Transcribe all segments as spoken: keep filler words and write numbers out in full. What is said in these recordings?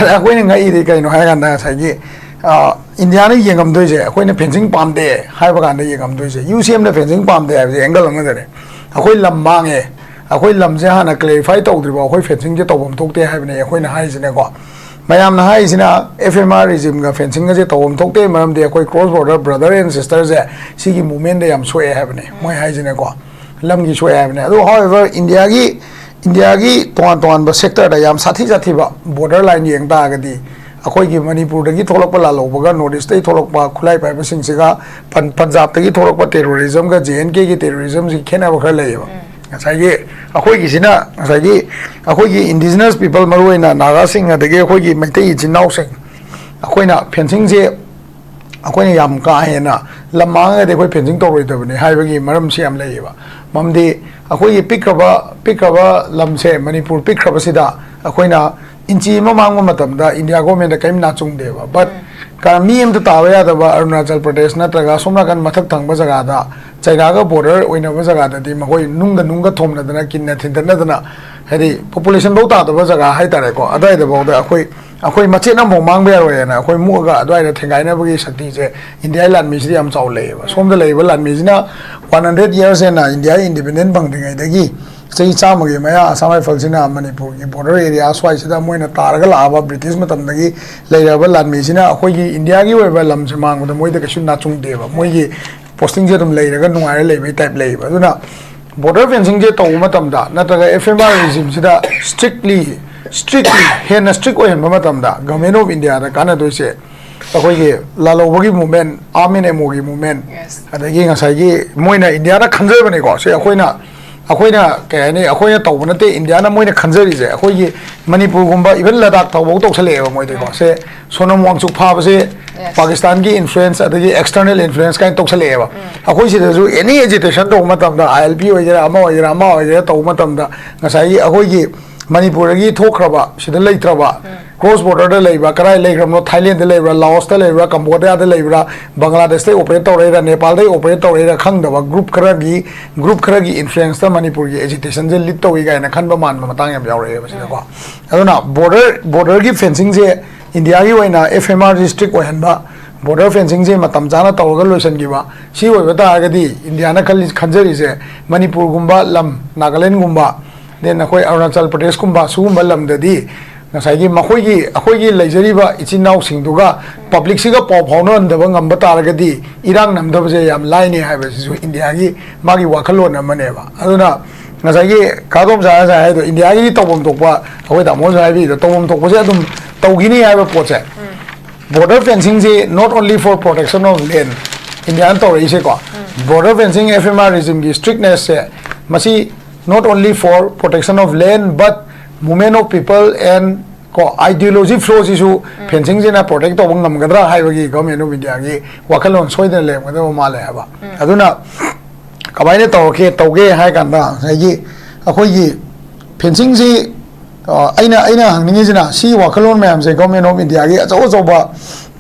ꯑꯗ ꯑꯩꯈꯣꯏꯅ ꯉꯛꯏꯗꯤ ꯀꯩꯅꯣ ꯍꯥꯏꯔꯀꯥꯟꯗ ꯉꯁꯥꯏꯒꯤ, ꯑ, ꯏꯟꯗꯤꯌꯥꯅ ꯌꯦꯡꯉꯝꯗꯣꯏꯁꯦ, ꯑꯩꯈꯣꯏꯅ fencing ꯄꯥꯝꯗꯦ ꯍꯥꯏꯕ ꯀꯥꯟꯗ ꯌꯦꯡꯉꯝꯗꯣꯏꯁꯦ, ꯌꯨ ꯁꯤ ꯑꯦꯝꯅ fencing ꯄꯥꯝꯗꯦ ꯍꯥꯏꯕꯁꯦ angle ꯑꯃꯗꯅꯦ꯫ ꯑꯩꯈꯣꯏ ꯂꯝ ꯃꯥꯡꯉꯦ, ꯑꯩꯈꯣꯏ ꯂꯝꯁꯦ ꯍꯥꯟꯅ clarify ꯇꯧꯗ꯭ꯔꯤꯕ ꯑꯩꯈꯣꯏ fencingꯁꯦ ꯇꯧꯐꯝ ꯊꯣꯛꯇꯦ ꯍꯥꯏꯕꯅꯦ ꯑꯩꯈꯣꯏꯅ ꯍꯥꯏꯔꯤꯁꯤꯅꯀꯣ꯫ ꯃꯌꯥꯝꯅ ꯍꯥꯏꯔꯤꯁꯤꯅ F M R regimeꯒ fencingꯒꯁꯦ ꯇꯧꯐꯝ ꯊꯣꯛꯇꯦ, ꯃꯔꯝꯗꯤ ꯑꯩꯈꯣꯏ cross border brother and sisterꯁꯦ ꯁꯤꯒꯤ movementꯗ ꯌꯥꯝ ꯁꯣꯛꯑꯦ ꯍꯥꯏꯕꯅꯦ ꯃꯣꯏ ꯍꯥꯏꯁꯤꯅꯀꯣ, ꯂꯝꯒꯤ ꯁꯣꯛꯑꯦ ꯍꯥꯏꯕꯅꯦ꯫ ꯑꯗꯣ however, ꯏꯟꯗꯤꯌꯥꯒꯤ, ꯏꯟꯗꯤꯌꯥꯒꯤ ꯇꯣꯉꯥꯟ ꯇꯣꯉꯥꯟꯕ sectorꯗ ꯌꯥꯝ ꯁꯥꯊꯤ ꯁꯥꯊꯤꯕ border line ꯌꯦꯡ ꯇꯥꯔꯒꯗꯤ, ꯑꯩꯈꯣꯏꯒꯤ ꯃꯅꯤꯄꯨꯔꯗꯒꯤ ꯊꯣꯛꯂꯛꯄ ꯂꯥꯜꯍꯧꯕꯒ North Eastꯇꯒꯤ ꯊꯣꯛꯂꯛꯄ ꯈꯨꯠꯂꯥꯏ ꯄꯥꯏꯕꯁꯤꯡꯁꯤꯒ ꯄꯟ-, ꯄꯟꯖꯥꯕꯇꯒꯤ ꯊꯣꯛꯂꯛꯄ terrorismꯒ J and Kꯒꯤ terrorismꯁꯤ ꯈꯦꯠꯅꯕ ꯈꯔ ꯂꯩꯌꯦꯕ꯫ ꯉꯁꯥꯏꯒꯤ ꯑꯩꯈꯣꯏꯒꯤꯁꯤꯅ, ꯉꯁꯥꯏꯒꯤ ꯑꯩꯈꯣꯏꯒꯤ indigenous people, ꯃꯔꯨꯑꯣꯏꯅ ꯅꯥꯒꯥꯁꯤꯡ, ꯑꯗꯒꯤ ꯑꯩꯈꯣꯏꯒꯤ ꯃꯩꯇꯩ ꯏꯆꯤꯟ ꯏꯅꯥꯎꯁꯤꯡ, ꯑꯩꯈꯣꯏꯅ fencingꯁꯦ ꯑꯩꯈꯣꯏꯅ ꯌꯥꯝ ꯀꯥ ꯍꯦꯟꯅ ꯂꯝ ꯃꯥꯡꯉꯒꯗꯤ ꯑꯩꯈꯣꯏ fencing ꯇꯧꯔꯣꯏꯗꯕꯅꯤ ꯍꯥꯏꯕꯒꯤ ꯃꯔꯝꯁꯤ ꯌꯥꯝ ꯂꯩꯌꯦꯕ꯫ ꯃꯔꯝꯗꯤ ꯑꯩꯈꯣꯏꯒꯤ ꯄꯤꯛꯈ꯭ꯔꯕ, ꯄꯤꯛꯈ꯭ꯔꯕ ꯂꯝꯁꯦ, ꯃꯅꯤꯄꯨꯔ ꯄꯤꯛꯈ꯭ꯔꯕꯁꯤꯗ ꯑꯩꯈꯣꯏꯅ inch ꯑꯃ ꯃꯥꯡꯕ ꯃꯇꯝꯗ India governmentꯗ ꯀꯔꯤꯝ ꯅꯥꯆꯨꯡꯗꯦꯕ꯫ But ꯀ-, ꯃꯤ ꯑꯝꯇ ꯇꯥꯕ ꯌꯥꯗꯕ ꯑꯔꯨꯅꯥꯆꯜ ꯄ꯭ꯔꯗꯦꯁ ꯅꯠꯇ꯭ꯔꯒ ꯑꯁꯣꯝ ꯅꯥꯀꯟ ꯃꯊꯛ ꯊꯪꯕ ꯖꯒꯥꯗ, ꯆꯩꯅꯥꯒ border ꯑꯣꯏꯅꯕ ꯖꯒꯥꯗꯗꯤ ꯃꯈꯣꯏ ꯅꯨꯡꯒ ꯅꯨꯡꯒ ꯊꯣꯝꯅꯗꯅ, ꯀꯤꯟꯅ ꯊꯤꯟꯗꯠꯅꯗꯅ, ꯍꯥꯏꯗꯤ population ꯐꯧ ꯇꯥꯗꯕ ꯖꯒꯥ ꯍꯥꯏꯇꯥꯔꯦꯀꯣ, ꯑꯗꯨꯋꯥꯏꯗꯐꯥꯎꯗ ꯑꯩꯈꯣꯏ, ꯑꯩꯈꯣꯏ ꯃꯆꯦꯠ ꯑꯃꯐꯥꯎ ꯃꯥꯡꯕ ꯌꯥꯔꯣꯏꯅ ꯑꯩꯈꯣꯏ ꯃꯨꯛꯑꯒ ꯑꯗꯨꯋꯥꯏꯗ ꯊꯦꯡꯒꯥꯏꯅꯕꯒꯤ ꯁꯛꯇꯤꯁꯦ ꯏꯟꯗꯤꯌꯥꯒꯤ ꯂꯥꯟꯃꯤꯁꯤꯗꯤ ꯌꯥꯝ ꯆꯥꯎ ꯂꯩꯌꯦꯕ꯫ ꯁꯣꯝꯗ ꯂꯩꯔꯤꯕ ꯂꯥꯟꯃꯤꯁꯤꯅ one hundred years ꯍꯦꯟꯅ ꯏꯟꯗꯤꯌꯥꯒꯤ independent ꯐꯪꯗ꯭ꯔꯤꯉꯩꯗꯒꯤ ꯆꯍꯤ ꯆꯥꯝꯃꯒꯤ ꯃꯌꯥ Assam Riflesꯁꯤꯅ ꯃꯅꯤꯄꯨꯔꯒꯤ border area ꯁ꯭ꯋꯥꯏꯁꯤꯗ ꯃꯣꯏꯅ ꯇꯥꯔꯒ ꯂꯥꯛꯑꯕ British ꯃꯇꯝꯗꯒꯤ ꯂꯩꯔꯛꯑꯕ ꯂꯥꯟꯃꯤꯁꯤꯅ ꯑꯩꯈꯣꯏꯒꯤ ꯏꯟꯗꯤꯌꯥꯒꯤ ꯑꯣꯏꯕ ꯂꯝꯁꯦ ꯃꯥꯡꯕꯗ ꯃꯣꯏꯗ ꯀꯩꯁꯨ ꯅꯥꯆꯨꯡꯗꯦꯕ꯫ ꯃꯣꯏꯒꯤ postingꯁꯦ ꯑꯗꯨꯝ ꯂꯩꯔꯒ ꯅꯨꯡꯉꯥꯏꯔ ꯂꯩꯕꯒꯤ type ꯂꯩꯌꯦꯕ꯫ ꯑꯗꯨꯅ border fencingꯁꯦ ꯇꯧꯕ ꯃꯇꯝꯗ ꯅꯠꯇ꯭ꯔꯒ F M R regimeꯁꯤꯗ strictly, strictly, ꯍꯦꯟꯅ strict ꯑꯣꯏꯍꯟꯕ ꯃꯇꯝꯗ Government of Indiaꯗ ꯀꯥꯟꯅꯗꯣꯏꯁꯦ ꯑꯩꯈꯣꯏꯒꯤ ꯂꯥꯜꯍꯧꯕꯒꯤ movement, arm and ammoꯒꯤ movement, Yes. ꯑꯗꯒꯤ ꯉꯁꯥꯏꯒꯤ ꯃꯣꯏꯅ ꯏꯟꯗꯤꯌꯥꯅ ꯈꯟꯖꯕꯅꯤꯀꯣ, ꯁꯤ ꯑꯩꯈꯣꯏꯅ, ꯑꯩꯈꯣꯏꯅ ꯀꯩ ꯍꯥꯏꯅꯤ, ꯑꯩꯈꯣꯏꯅ ꯇꯧꯕ ꯅꯠꯇꯦ, ꯏꯟꯗꯤꯌꯥꯅ ꯃꯣꯏꯅ ꯈꯟꯖꯔꯤꯁꯦ꯫ ꯑꯩꯈꯣꯏꯒꯤ ꯃꯅꯤꯄꯨꯔꯒꯨꯝꯕ, even ꯂꯗꯥꯛ ꯐꯥꯎꯕ ꯇꯧꯁꯜꯂꯛꯑꯦꯕ ꯃꯣꯏꯗꯤꯀꯣ꯫ ꯁꯦ ꯁꯣꯅꯝ ꯋꯥꯡꯆꯨꯛ ꯐꯥꯕꯁꯦ Yes. ꯄꯥꯀꯤꯁꯇꯥꯟꯒꯤ influence ꯑꯗꯒꯤ external influence ꯀꯥꯏꯅ ꯇꯧꯁꯜꯂꯛꯑꯦꯕ꯫ ꯑꯩꯈꯣꯏ ꯁꯤꯗꯁꯨ any agitation ꯇꯧꯕ ꯃꯇꯝꯗ, I L P ꯑꯣꯏꯒꯦꯔꯥ, ꯑꯃ ꯑꯣꯏꯒꯦꯔꯥ, ꯑꯃ ꯑꯣꯏꯒꯦꯔꯥ ꯇꯧꯕ ꯃꯇꯝꯗ ꯉꯁꯥꯏꯒꯤ ꯑꯩꯈꯣꯏꯒꯤ ꯃꯅꯤꯄꯨꯔꯗꯒꯤ ꯊꯣꯛꯈ꯭ꯔꯕ, ꯁꯤꯗ ꯂꯩꯇ꯭ꯔꯕ, ꯀ꯭ꯔꯣꯁ ꯕꯣꯔꯗꯔꯗ ꯂꯩꯕ, ꯀꯗꯥꯏ ꯂꯩꯈ꯭ꯔꯕꯅꯣ, ꯊꯥꯏꯂꯦꯟꯗꯗ ꯂꯩꯕ꯭ꯔꯥ, ꯂꯥꯑꯣꯁꯇ ꯂꯩꯕ꯭ꯔꯥ, ꯀꯝꯕꯣꯗꯤꯌꯥꯗ ꯂꯩꯕ꯭ꯔꯥ, ꯕꯪꯒ꯭ꯂꯥꯗꯦꯁꯇꯩ ꯑꯣꯄꯔꯦꯠ ꯇꯧꯔꯛꯏꯔꯥ, ꯅꯦꯄꯥꯜꯗꯩ ꯑꯣꯄꯔꯦꯠ ꯇꯧꯔꯛꯏꯔꯥ ꯈꯪꯗꯕ ꯒ꯭ꯔꯨꯞ ꯈꯔꯒꯤ, ꯒ꯭ꯔꯨꯞ ꯈꯔꯒꯤ ꯏꯟꯐ꯭ꯂꯨꯌꯦꯟꯁꯇ ꯃꯅꯤꯄꯨꯔꯒꯤ ꯑꯦꯖꯤꯇꯦꯁꯟꯁꯦ ꯂꯤꯗ ꯇꯧꯏ ꯀꯥꯏꯅ ꯈꯟꯕ ꯃꯥꯟꯕ ꯃꯇꯥꯡ ꯌꯥꯝ ꯌꯥꯎꯔꯛꯑꯦꯕ ꯁꯤꯗꯀꯣ꯫ ꯑꯗꯨꯅ ꯕꯣꯔꯗꯔ, ꯕꯣꯔꯗꯔꯒꯤ ꯐꯦꯟꯁꯤꯡꯁꯦ ꯏꯟꯗꯤꯌꯥꯒꯤ ꯑꯣꯏꯅ ꯑꯦꯐ ꯑꯦꯝ ꯑꯥꯔ ꯔꯤꯁꯇ꯭ꯔꯤꯛ ꯑꯣꯏꯍꯟꯕ, ꯕꯣꯔꯗꯔ ꯐꯦꯟꯁꯤꯡꯁꯦ ꯃꯇꯝ ꯆꯥꯅ ꯇꯧꯔꯒ ꯂꯣꯏꯁꯤꯟꯈꯤꯕ, ꯁꯤ ꯑꯣꯏꯕ ꯇꯥꯔꯒꯗꯤ ꯏꯟꯗꯤꯌꯥꯅ ꯈꯜꯂꯤ, ꯈꯟꯖꯔꯤꯁꯦ ꯃꯅꯤꯄꯨꯔꯒꯨꯝꯕ ꯂꯝ, ꯅꯥꯒꯥꯂꯦꯟꯒꯨꯝꯕ, ꯗꯦꯟ ꯑꯩꯈꯣꯏ ꯑꯔꯨꯅꯥꯆꯜ ꯄ꯭ꯔꯗꯦꯁꯀꯨꯝꯕ ꯁꯤꯒꯨꯝꯕ ꯂꯝꯗꯗꯤ ꯉꯁꯥꯏꯒꯤ ꯃꯈꯣꯏꯒꯤ, ꯑꯩꯈꯣꯏꯒꯤ ꯂꯩꯖꯔꯤꯕ ꯏꯆꯤꯟ ꯏꯅꯥꯎꯁꯤꯡꯗꯨꯒ ꯄꯕ꯭ꯂꯤꯛꯁꯤꯒ ꯄꯥꯎ ꯐꯥꯎꯅꯍꯟꯗꯕ ꯉꯝꯕ ꯇꯥꯔꯒꯗꯤ ꯏꯔꯥꯡ ꯅꯝꯗꯕꯁꯦ ꯌꯥꯝ ꯂꯥꯏꯅꯤ ꯍꯥꯏꯕꯁꯤꯁꯨ ꯏꯟꯗꯤꯌꯥꯒꯤ ꯃꯥꯒꯤ ꯋꯥꯈꯜꯂꯣꯟ ꯑꯃꯅꯦꯕ꯫ ꯑꯗꯨꯅ ꯉꯁꯥꯏꯒꯤ ꯀꯥꯗꯣꯝꯆꯥ ꯉꯁꯥꯏ ꯍꯥꯏꯗꯣ, ꯏꯟꯗꯤꯌꯥꯒꯤꯗꯤ ꯇꯧꯐꯝ ꯊꯣꯛꯄ, ꯑꯩꯈꯣꯏ ꯇꯥꯃꯣꯅꯁꯨ ꯍꯥꯏꯕꯤꯗꯣ, ꯇꯧꯐꯝ ꯊꯣꯛꯄꯁꯦ ꯑꯗꯨꯝ ꯇꯧꯈꯤꯅꯤ ꯍꯥꯏꯕ ꯄꯣꯠꯁꯦ꯫ ꯕꯣꯔꯗꯔ ꯐꯦꯟꯁꯤꯡꯁꯤ not only for protection of land, ꯏꯟꯗꯤꯌꯥꯅ ꯇꯧꯔꯛꯏꯁꯦꯀꯣ, border fencing, F M R ꯔꯤꯖꯤꯝꯒꯤ ꯏꯁꯇ꯭ꯔꯤꯛꯅꯦꯁꯁꯦ, ꯃꯁꯤ not only for protection of land but movement of people and ꯀꯣ, ideology flow ꯁꯤꯁꯨ ꯐꯦꯟꯁꯤꯡꯁꯤꯅ ꯄ꯭ꯔꯣꯇꯦꯛ ꯇꯧꯕ ꯉꯝꯒꯗ꯭ꯔꯥ ꯍꯥꯏꯕꯒꯤ ꯒꯣꯔꯃꯦꯟ ꯑꯣꯐ ꯏꯟꯗꯤꯌꯥꯒꯤ ꯋꯥꯈꯜꯂꯣꯟ ꯁꯣꯏꯗꯅ ꯂꯩꯔꯝꯒꯗꯕ ꯃꯥꯜꯂꯦ ꯍꯥꯏꯕ꯫ ꯑꯗꯨꯅ ꯀꯃꯥꯏꯅ ꯇꯧꯔꯛꯀꯦ, ꯇꯧꯒꯦ ꯍꯥꯏ ꯀꯥꯟꯗ ꯉꯁꯥꯏꯒꯤ ꯑꯩꯈꯣꯏꯒꯤ ꯐꯦꯟꯁꯤꯡꯁꯤ, ꯑ, ꯑꯩꯅ, ꯑꯩꯅ ꯍꯪꯅꯤꯡꯉꯤꯁꯤꯅ ꯁꯤꯒꯤ ꯋꯥꯈꯜꯂꯣꯟ ꯃꯌꯥꯝꯁꯦ ꯒꯣꯔꯃꯦꯟ ꯑꯣꯐ ꯏꯟꯗꯤꯌꯥꯒꯤ ꯑꯆꯧ ꯑꯆꯧꯕ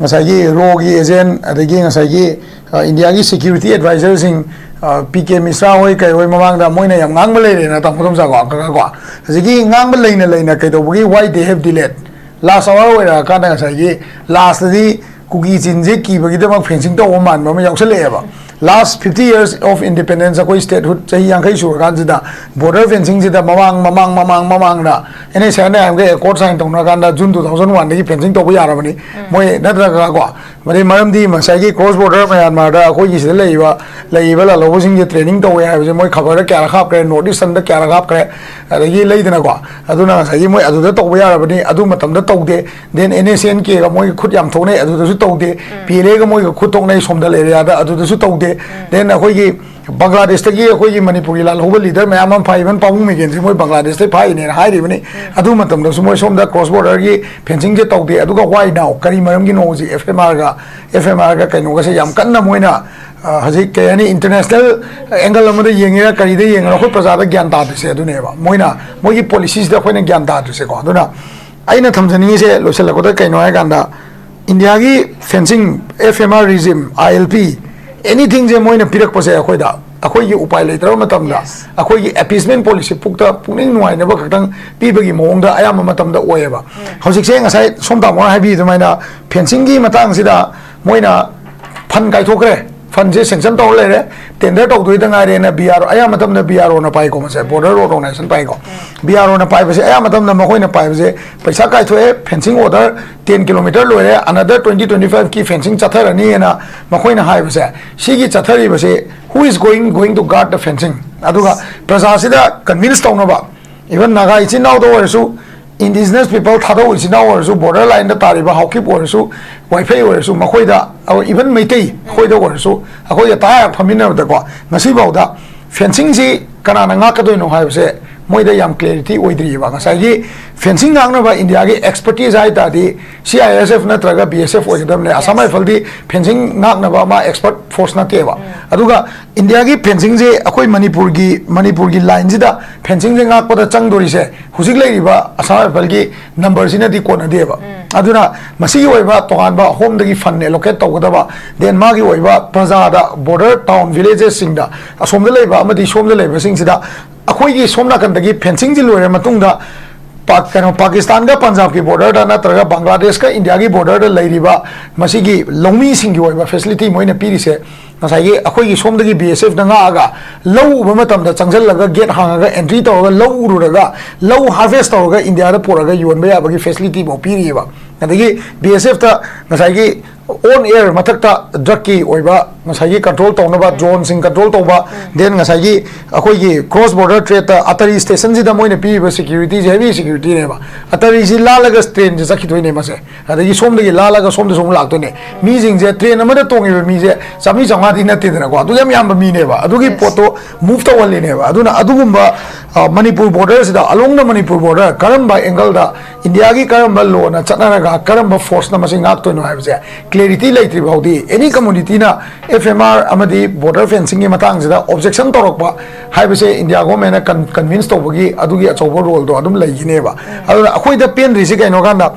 ꯉꯁꯥꯏꯒꯤ ꯔꯣꯒꯤ ꯑꯦꯖꯦꯟ, ꯑꯗꯒꯤ ꯉꯁꯥꯏꯒꯤ, ꯑ, ꯏꯟꯗꯤꯌꯥꯒꯤ ꯁꯦꯀ꯭ꯌꯨꯔꯤꯇꯤ ꯑꯦꯗꯚꯥꯏꯖꯔꯁꯤꯡ, ꯑ, ꯄꯤ ꯀꯦ ꯃꯤꯁ꯭ꯔꯥ ꯍꯣꯏ ꯀꯩ ꯍꯣꯏ ꯃꯃꯥꯡꯗ ꯃꯣꯏꯅ ꯌꯥꯝ ꯉꯥꯡꯕ ꯂꯩꯔꯦꯅ, ꯇꯥꯃꯣ ꯇꯣꯝꯆꯥꯀꯣ, ꯀꯣ꯫ ꯍꯧꯖꯤꯛꯀꯤ ꯉꯥꯡꯕ ꯂꯩꯅ ꯂꯩꯅ ꯀꯩꯗꯧꯕꯒꯤ why they have delayed? Last hour ꯑꯣꯏꯔꯛꯑꯀꯥꯟꯗ ꯉꯁꯥꯏꯒꯤ ꯂꯥꯁꯇꯗꯤ ꯀꯨꯀꯤ ꯆꯤꯟꯁꯦ ꯀꯤꯕꯒꯤꯗꯃꯛ ꯐꯦꯟꯁꯤꯡ ꯇꯧꯕ ꯃꯥꯟꯕ ꯑꯃ ꯌꯥꯎꯁꯜꯂꯛꯑꯦꯕ꯫ Last fifty years of independence, ꯑꯩꯈꯣꯏ statehood ꯆꯍꯤ ꯌꯥꯡꯈꯩ ꯁꯨꯔꯀꯥꯟꯁꯤꯗ ꯕꯣꯔꯗꯔ ꯐꯦꯟꯁꯤꯡꯁꯤꯗ ꯃꯃꯥꯡ, ꯃꯃꯥꯡ, ꯃꯃꯥꯡ, ꯃꯃꯥꯡꯗ N S I N I ꯑꯦꯝꯒ ꯑꯦꯀꯣꯔꯠ ꯁꯥꯏꯟ ꯇꯧꯅꯔꯀꯥꯟꯗ ꯖꯨꯟ ꯇꯨ ꯊꯥꯎꯖꯟ ꯋꯥꯟꯗꯒꯤ ꯐꯦꯟꯁꯤꯡ ꯇꯧꯕ ꯌꯥꯔꯕꯅꯤ꯫ ꯃꯣꯏ ꯅꯠꯇ꯭ꯔꯒ ꯀꯣ, ꯃꯗꯩ ꯃꯔꯝꯗꯤ ꯉꯁꯥꯏꯒꯤ ꯀ꯭ꯔꯣꯁ ꯕꯣꯔꯗꯔ ꯃꯌꯥꯟꯃꯥꯔꯗ ꯑꯩꯈꯣꯏꯒꯤ ꯁꯤꯗ ꯂꯩꯔꯤꯕ, ꯂꯩꯔꯤꯕ ꯂꯥꯜꯍꯧꯕꯁꯤꯡꯁꯦ ꯇ꯭ꯔꯦꯅꯤꯡ ꯇꯧꯋꯦ ꯍꯥꯏꯕꯁꯦ ꯃꯣꯏ ꯈꯕꯔꯗ ꯀꯌꯥꯔꯛ ꯍꯥꯞꯈ꯭ꯔꯦ, ꯅꯣꯔꯠ ꯏꯁꯇꯔꯟꯗ ꯀꯌꯥꯔꯛ ꯍꯥꯞꯈ꯭ꯔꯦ, ꯑꯗꯒꯤ ꯂꯩꯗꯅꯀꯣ꯫ ꯑꯗꯨꯅ ꯉꯁꯥꯏꯒꯤ ꯃꯣꯏ ꯑꯗꯨꯗ ꯇꯧꯕ ꯌꯥꯔꯕꯅꯤ, ꯑꯗꯨ ꯃꯇꯝꯗ ꯇꯧꯗꯦ꯫ ꯗꯦꯟ ꯑꯦꯟ ꯑꯦꯁ ꯑꯦꯟ ꯀꯦꯒ ꯃꯣꯏꯒ ꯈꯨꯠ ꯌꯥꯝ ꯊꯣꯛꯅꯩ, ꯑꯗꯨꯗꯁꯨ ꯇꯧꯗꯦ꯫ ꯄꯤ ꯑꯦꯜ ꯑꯦꯒ ꯃꯣꯏꯒ ꯈꯨꯠ ꯊꯣꯛꯅꯩ ꯁꯣꯝꯗ ꯑꯦꯔꯤꯌꯥꯗ, ꯑꯗꯨꯗꯁꯨ ꯇꯧꯗꯦ꯫ ꯗꯦꯟ ꯑꯩꯈꯣꯏꯒꯤ ꯕꯪꯒ꯭ꯂꯥꯗꯦꯁꯇꯒꯤ ꯑꯩꯈꯣꯏꯒꯤ ꯃꯅꯤꯄꯨꯔꯒꯤ ꯂꯥꯜꯍꯧꯕ ꯂꯤꯗꯔ ꯃꯌꯥꯝ ꯑꯃ ꯐꯥꯏ, ꯏꯚꯟ ꯄꯥꯕꯨꯡ ꯃꯤꯒꯦꯟꯁꯦ ꯃꯣꯏ ꯕꯪꯒ꯭ꯂꯥꯗꯦꯁꯇꯩ ꯐꯥꯏꯅꯦꯅ ꯍꯥꯏꯔꯤꯕꯅꯤ꯫ ꯑꯗꯨ ꯃꯇꯝꯗꯁꯨ ꯃꯣꯏ ꯁꯣꯝꯗ ꯀ꯭ꯔꯣꯁ ꯕꯣꯔꯗꯔꯒꯤ ꯐꯦꯟꯁꯤꯡꯁꯦ ꯇꯧꯗꯦ꯫ ꯑꯗꯨꯒ why now? ꯀꯔꯤ ꯃꯔꯝꯒꯤꯅꯣ ꯍꯧꯖꯤꯛ ꯑꯦꯐ ꯑꯦꯝ ꯑꯥꯔꯒ, ꯑꯦꯐ ꯑꯦꯝ ꯑꯥꯔꯒ ꯀꯩꯅꯣꯒꯁꯦ ꯌꯥꯝ ꯀꯟꯅ ꯃꯣꯏꯅ, ꯑ, ꯍꯧꯖꯤꯛ ꯀꯩ ꯍꯥꯏꯅꯤ, ꯏꯟꯇꯔꯅꯦꯁꯅꯦꯜ ꯑꯦꯡꯒꯜ ꯑꯃꯗ ꯌꯦꯡꯉꯤꯔꯥ ꯀꯔꯤꯗ ꯌꯦꯡꯉꯤꯔꯥ, ꯑꯩꯈꯣꯏ ꯄ꯭ꯔꯖꯥꯗ ꯒ꯭ꯌꯥꯟ ꯇꯥꯗ꯭ꯔꯤꯁꯦ ꯑꯗꯨꯅꯦꯕ꯫ ꯃꯣꯏꯅ, ꯃꯣꯏꯒꯤ ꯄꯣꯂꯤꯁꯤꯁꯤꯗ ꯑꯩꯈꯣꯏꯅ ꯒ꯭ꯌꯥꯟ ꯇꯥꯗ꯭ꯔꯤꯁꯦꯀꯣ꯫ ꯑꯗꯨꯅ ꯑꯩꯅ ꯊꯝꯖꯅꯤꯡꯉꯤꯁꯦ ꯂꯣꯏꯁꯤꯜꯂꯛꯄꯗ ꯀꯩꯅꯣ ꯍꯥꯏꯀꯥꯟꯗ, ꯏꯟꯗꯤꯌꯥꯒꯤ fencing, F M R regime, I L P, ꯑꯦꯅꯤꯊꯤꯡꯁꯦ ꯃꯣꯏꯅ ꯄꯤꯔꯛꯄꯁꯦ ꯑꯩꯈꯣꯏꯗ, ꯑꯩꯈꯣꯏꯒꯤ ꯎꯄꯥꯏ ꯂꯩꯇ꯭ꯔꯕ ꯃꯇꯝꯗ, Yes. ꯑꯩꯈꯣꯏꯒꯤ ꯑꯦꯄꯤꯁꯃꯦꯟ ꯄꯣꯂꯤꯁꯤ, ꯄꯨꯛꯇ ꯄꯨꯛꯅꯤꯡ ꯅꯨꯡꯉꯥꯏꯅꯕ ꯈꯛꯇꯪ ꯄꯤꯕꯒꯤ ꯃꯑꯣꯡꯗ ꯑꯌꯥꯝꯕ ꯃꯇꯝꯗ ꯑꯣꯏꯌꯦꯕ꯫ ꯍꯧꯖꯤꯛꯁꯦ ꯉꯁꯥꯏ ꯁꯣꯝ ꯇꯥꯃꯣꯅ ꯍꯥꯏꯕꯤ ꯑꯗꯨꯃꯥꯏꯅ ꯐꯦꯟꯁꯤꯡꯒꯤ ꯃꯇꯥꯡꯁꯤꯗ ꯃꯣꯏꯅ ꯐꯟ ꯀꯥꯏꯊꯣꯛꯈ꯭ꯔꯦ, ꯐꯟꯁꯦ ꯁꯦꯡꯁꯟ ꯇꯧꯔ ꯂꯩꯔꯦ, ꯇꯦꯟꯗꯔ ꯇꯧꯗꯣꯏꯗ ꯉꯥꯏꯔꯦꯅ ꯕꯤ ꯑꯥꯔ, ꯑꯌꯥꯝꯕ ꯃꯇꯝꯗ ꯕꯤ ꯑꯥꯔ ꯑꯣꯅ ꯄꯥꯏꯀꯣ, ꯃꯁꯦ ꯕꯣꯔꯗꯔ ꯔꯣꯗ ꯑꯣꯔꯒꯅꯥꯏꯖꯦꯁꯟ ꯄꯥꯏꯀꯣ꯫ ꯕꯤ ꯑꯥꯔ ꯑꯣꯅ ꯄꯥꯏꯕꯁꯦ ꯑꯌꯥꯝꯕ ꯃꯇꯝꯗ ꯃꯈꯣꯏꯅ ꯄꯥꯏꯕꯁꯦ ꯄꯩꯁꯥ ꯀꯥꯏꯊꯣꯛꯑꯦ, ꯐꯦꯟꯁꯤꯡ ꯑꯣꯔꯗꯔ ꯇꯦꯟ ꯀꯤꯂꯣꯃꯤꯇꯔ ꯂꯣꯏꯔꯦ, ꯑꯅꯗꯔ ꯇ꯭ꯋꯦꯟꯇꯤ ꯇ꯭ꯋꯦꯟꯇꯤ ꯐꯥꯏꯚꯀꯤ ꯐꯦꯟꯁꯤꯡ ꯆꯠꯊꯔꯅꯤꯅ ꯃꯈꯣꯏꯅ ꯍꯥꯏꯕꯁꯦ, ꯁꯤꯒꯤ ꯆꯠꯊꯔꯤꯕꯁꯦ, who is going, going to guard the fencing? ꯑꯗꯨꯒ ꯄ꯭ꯔꯖꯥꯁꯤꯗ ꯀꯟꯚꯤꯟꯁ ꯇꯧꯅꯕ, ꯏꯚꯟ ꯅꯥꯒꯥ ꯏꯆꯤꯟ ꯏꯅꯥꯎꯗ ꯑꯣꯏꯔꯁꯨ, ꯏꯟꯗꯤꯖꯤꯅꯁ ꯄꯤꯄꯜ ꯊꯥꯗꯧ ꯏꯆꯤꯟ ꯏꯅꯥꯎ ꯑꯣꯏꯔꯁꯨ, ꯕꯣꯔꯗꯔ ꯂꯥꯏꯟꯗ ꯇꯥꯔꯤꯕ ꯍꯥꯎꯀꯤꯞ ꯑꯣꯏꯔꯁꯨ, ꯋꯥꯏꯐꯩ ꯑꯣꯏꯔꯁꯨ, ꯃꯈꯣꯏꯗ, ꯏꯚꯟ ꯃꯩꯇꯩ ꯑꯩꯈꯣꯏꯗ ꯑꯣꯏꯔꯁꯨ, ꯑꯩꯈꯣꯏꯒ ꯇꯥ ꯐꯝꯃꯤꯟꯅꯕꯗꯀꯣ, ꯉꯁꯤꯐꯥꯎꯗ ꯐꯦꯟꯁꯤꯡꯁꯤ ꯀꯅꯥꯅ ꯉꯥꯛꯀꯗꯣꯏꯅꯣ ꯍꯥꯏꯕꯁꯦ ꯃꯣꯏꯗ ꯌꯥꯝ ꯀ꯭ꯂꯦꯔꯤꯇꯤ ꯑꯣꯏꯗ꯭ꯔꯤꯑꯕ꯫ ꯉꯁꯥꯏꯒꯤ ꯐꯦꯟꯁꯤꯡ ꯉꯥꯛꯅꯕ ꯏꯟꯗꯤꯌꯥꯒꯤ ꯑꯦꯛꯁꯄꯔꯇꯤꯁ ꯍꯥꯏ ꯇꯥꯔꯗꯤ C I S F ꯅꯠꯇ꯭ꯔꯒ B S F ꯑꯣꯏꯒꯗꯕꯅꯦ꯫ ꯑꯁꯥꯝ ꯔꯥꯏꯐꯜꯗꯤ ꯐꯦꯟꯁꯤꯡ ꯉꯥꯛꯅꯕ ꯃꯥ ꯑꯦꯛꯁꯄꯔꯠ ꯐꯣꯔꯁ ꯅꯠꯇꯦꯕ꯫ ꯑꯗꯨꯒ ꯏꯟꯗꯤꯌꯥꯒꯤ ꯐꯦꯟꯁꯤꯡꯁꯦ ꯑꯩꯈꯣꯏ ꯃꯅꯤꯄꯨꯔꯒꯤ, ꯃꯅꯤꯄꯨꯔꯒꯤ ꯂꯥꯏꯟꯁꯤꯗ ꯐꯦꯟꯁꯤꯡꯁꯦ ꯉꯥꯛꯄꯗ ꯆꯪꯗꯣꯔꯤꯁꯦ ꯍꯧꯖꯤꯛ ꯂꯩꯔꯤꯕ ꯑꯁꯥꯝ ꯔꯥꯏꯐꯜꯒꯤ ꯅꯝꯕꯔꯁꯤꯅꯗꯤ ꯀꯣꯟꯅꯗꯦꯕ꯫ ꯑꯗꯨꯅ ꯃꯁꯤꯒꯤ ꯑꯣꯏꯕ ꯇꯣꯉꯥꯟꯕ ꯍꯣꯝꯗꯒꯤ ꯐꯟ ꯑꯦꯂꯣꯀꯦꯠ ꯇꯧꯒꯗꯕ, ꯗꯦꯟ ꯃꯥꯒꯤ ꯑꯣꯏꯕ ꯄ꯭ꯔꯖꯥꯗ, ꯕꯣꯔꯗꯔ ꯇꯥꯎꯟ ꯚꯤꯂꯦꯖꯦꯁꯁꯤꯡꯗ, ꯑꯁꯣꯝꯗ ꯂꯩꯕ ꯑꯃꯗꯤ ꯁꯣꯝꯗ ꯂꯩꯕꯁꯤꯡꯁꯤꯗ, ꯑꯩꯈꯣꯏꯒꯤ ꯁꯣꯝ ꯅꯥꯀꯟꯗꯒꯤ ꯐꯦꯟꯁꯤꯡꯁꯤ ꯂꯣꯏꯔ ꯃꯇꯨꯡꯗ ꯄꯥꯛ-, ꯀꯩꯅꯣ, ꯄꯥꯀꯤꯁꯇꯥꯟꯒ ꯄꯟꯖꯥꯕꯀꯤ ꯕꯣꯔꯗꯔꯗ ꯅꯠꯇ꯭ꯔꯒ ꯕꯪꯒ꯭ꯂꯥꯗꯦꯁꯀ ꯏꯟꯗꯤꯌꯥꯒꯤ ꯕꯣꯔꯗꯔꯗ ꯂꯩꯔꯤꯕ ꯃꯁꯤꯒꯤ ꯂꯧꯃꯤꯁꯤꯡꯒꯤ ꯑꯣꯏꯕ ꯐꯦꯁꯤꯂꯤꯇꯤ ꯃꯣꯏꯅ ꯄꯤꯔꯤꯁꯦ, ꯉꯁꯥꯏꯒꯤ ꯑꯩꯈꯣꯏꯒꯤ ꯁꯣꯝꯗꯒꯤ B S F ꯅ ꯉꯥꯛꯑꯒ ꯂꯧ ꯎꯕ ꯃꯇꯝꯗ ꯆꯪꯁꯤꯜꯂꯒ, ꯒꯦꯠ ꯍꯥꯡꯉꯒ ꯑꯦꯟꯇ꯭ꯔꯤ ꯇꯧꯔꯒ ꯂꯧ ꯎꯔꯨꯔꯒ, ꯂꯧ ꯍꯥꯔꯚꯦꯁ ꯇꯧꯔꯒ ꯏꯟꯗꯤꯌꯥꯗ ꯄꯨꯔꯛꯑꯒ ꯌꯣꯟꯕ ꯌꯥꯕꯒꯤ ꯐꯦꯁꯤꯂꯤꯇꯤ ꯐꯥꯎ ꯄꯤꯔꯤꯑꯕ꯫ ꯑꯗꯒꯤ B S F ꯇ ꯉꯁꯥꯏꯒꯤ ꯑꯣꯟ ꯑꯦꯌꯔ ꯃꯊꯛꯇ ꯗ꯭ꯔꯒꯀꯤ ꯑꯣꯏꯕ ꯉꯁꯥꯏꯒꯤ ꯀꯟꯇ꯭ꯔꯣꯜ ꯇꯧꯅꯕ, ꯗ꯭ꯔꯣꯟꯁꯤꯡ ꯀꯟꯇ꯭ꯔꯣꯜ ꯇꯧꯕ, ꯗꯦꯟ ꯉꯁꯥꯏꯒꯤ ꯑꯩꯈꯣꯏꯒꯤ ꯀ꯭ꯔꯣꯁ ꯕꯣꯔꯗꯔ ꯇ꯭ꯔꯦꯗꯇ ꯑꯇꯔꯤ ꯁ꯭ꯇꯦꯁꯟꯁꯤꯗ ꯃꯣꯏꯅ ꯄꯤꯔꯤꯕ ꯁꯦꯀ꯭ꯌꯨꯔꯤꯇꯤꯁꯦ ꯍꯦꯚꯤ ꯁꯦꯀ꯭ꯌꯨꯔꯤꯇꯤꯅꯦꯕ꯫ ꯑꯇꯔꯤꯁꯤ ꯂꯥꯜꯂꯒ ꯇ꯭ꯔꯦꯟꯁꯦ ꯆꯠꯈꯤꯗꯣꯏꯅꯦ ꯃꯁꯦ, ꯑꯗꯒꯤ ꯁꯣꯝꯗꯒꯤ ꯂꯥꯜꯂꯒ ꯁꯣꯝꯗꯁꯨ ꯑꯃꯨꯛ ꯂꯥꯛꯇꯣꯏꯅꯦ꯫ ꯃꯤꯁꯤꯡꯁꯦ, ꯇ꯭ꯔꯦꯟ ꯑꯃꯗ ꯇꯣꯡꯉꯤꯕ ꯃꯤꯁꯦ ꯆꯥꯝꯃꯔꯤ ꯆꯥꯝꯃꯉꯥꯗꯤ ꯅꯠꯇꯦꯗꯅꯀꯣ, ꯑꯗꯨ ꯌꯥꯝ ꯌꯥꯝꯕ ꯃꯤꯅꯦꯕ꯫ ꯑꯗꯨꯒꯤ ꯄꯣꯠꯇꯣ ꯃꯨꯚ ꯇꯧꯍꯜꯂꯤꯅꯦꯕ꯫ ꯑꯗꯨꯅ ꯑꯗꯨꯒꯨꯝꯕ, ꯑ, ꯃꯅꯤꯄꯨꯔ ꯕꯣꯔꯗꯔꯁꯤꯗ, along the ꯃꯅꯤꯄꯨꯔ ꯕꯣꯔꯗꯔ, ꯀꯔꯝꯕ ꯑꯦꯡꯒꯜꯗ ꯏꯟꯗꯤꯌꯥꯒꯤ ꯀꯔꯝꯕ ꯂꯣꯅ ꯆꯠꯅꯔꯒ ꯀꯔꯝꯕ ꯐꯣꯔꯁꯅ ꯃꯁꯤ ꯉꯥꯛꯇꯣꯏꯅꯣ ꯍꯥꯏꯕꯁꯦ ꯀ꯭ꯂꯦꯔꯤꯇꯤ ꯂꯩꯇ꯭ꯔꯤ ꯐꯥꯎꯗꯤ ꯑꯦꯅꯤ ꯀꯝꯃꯨꯅꯤꯇꯤꯅ ꯑꯦꯐ ꯑꯦꯝ ꯑꯥꯔ ꯑꯃꯗꯤ ꯕꯣꯔꯗꯔ ꯐꯦꯟꯁꯤꯡꯒꯤ ꯃꯇꯥꯡꯁꯤꯗ ꯑꯣꯕꯖꯦꯛꯁꯟ ꯇꯧꯔꯛꯄ ꯍꯥꯏꯕꯁꯦ ꯏꯟꯗꯤꯌꯥ ꯒꯣꯔꯃꯦꯟꯅ ꯀꯟ ꯀꯟꯚꯤꯟꯁ ꯇꯧꯕꯒꯤ ꯑꯗꯨꯒꯤ ꯑꯆꯧꯕ ꯔꯣꯜꯗꯣ ꯑꯗꯨꯝ ꯂꯩꯈꯤꯅꯦꯕ꯫ ꯑꯗꯨꯅ ꯑꯩꯈꯣꯏꯗ ꯄꯦꯟꯗ꯭ꯔꯤꯁꯤ ꯀꯩꯅꯣ ꯀꯥꯟꯗ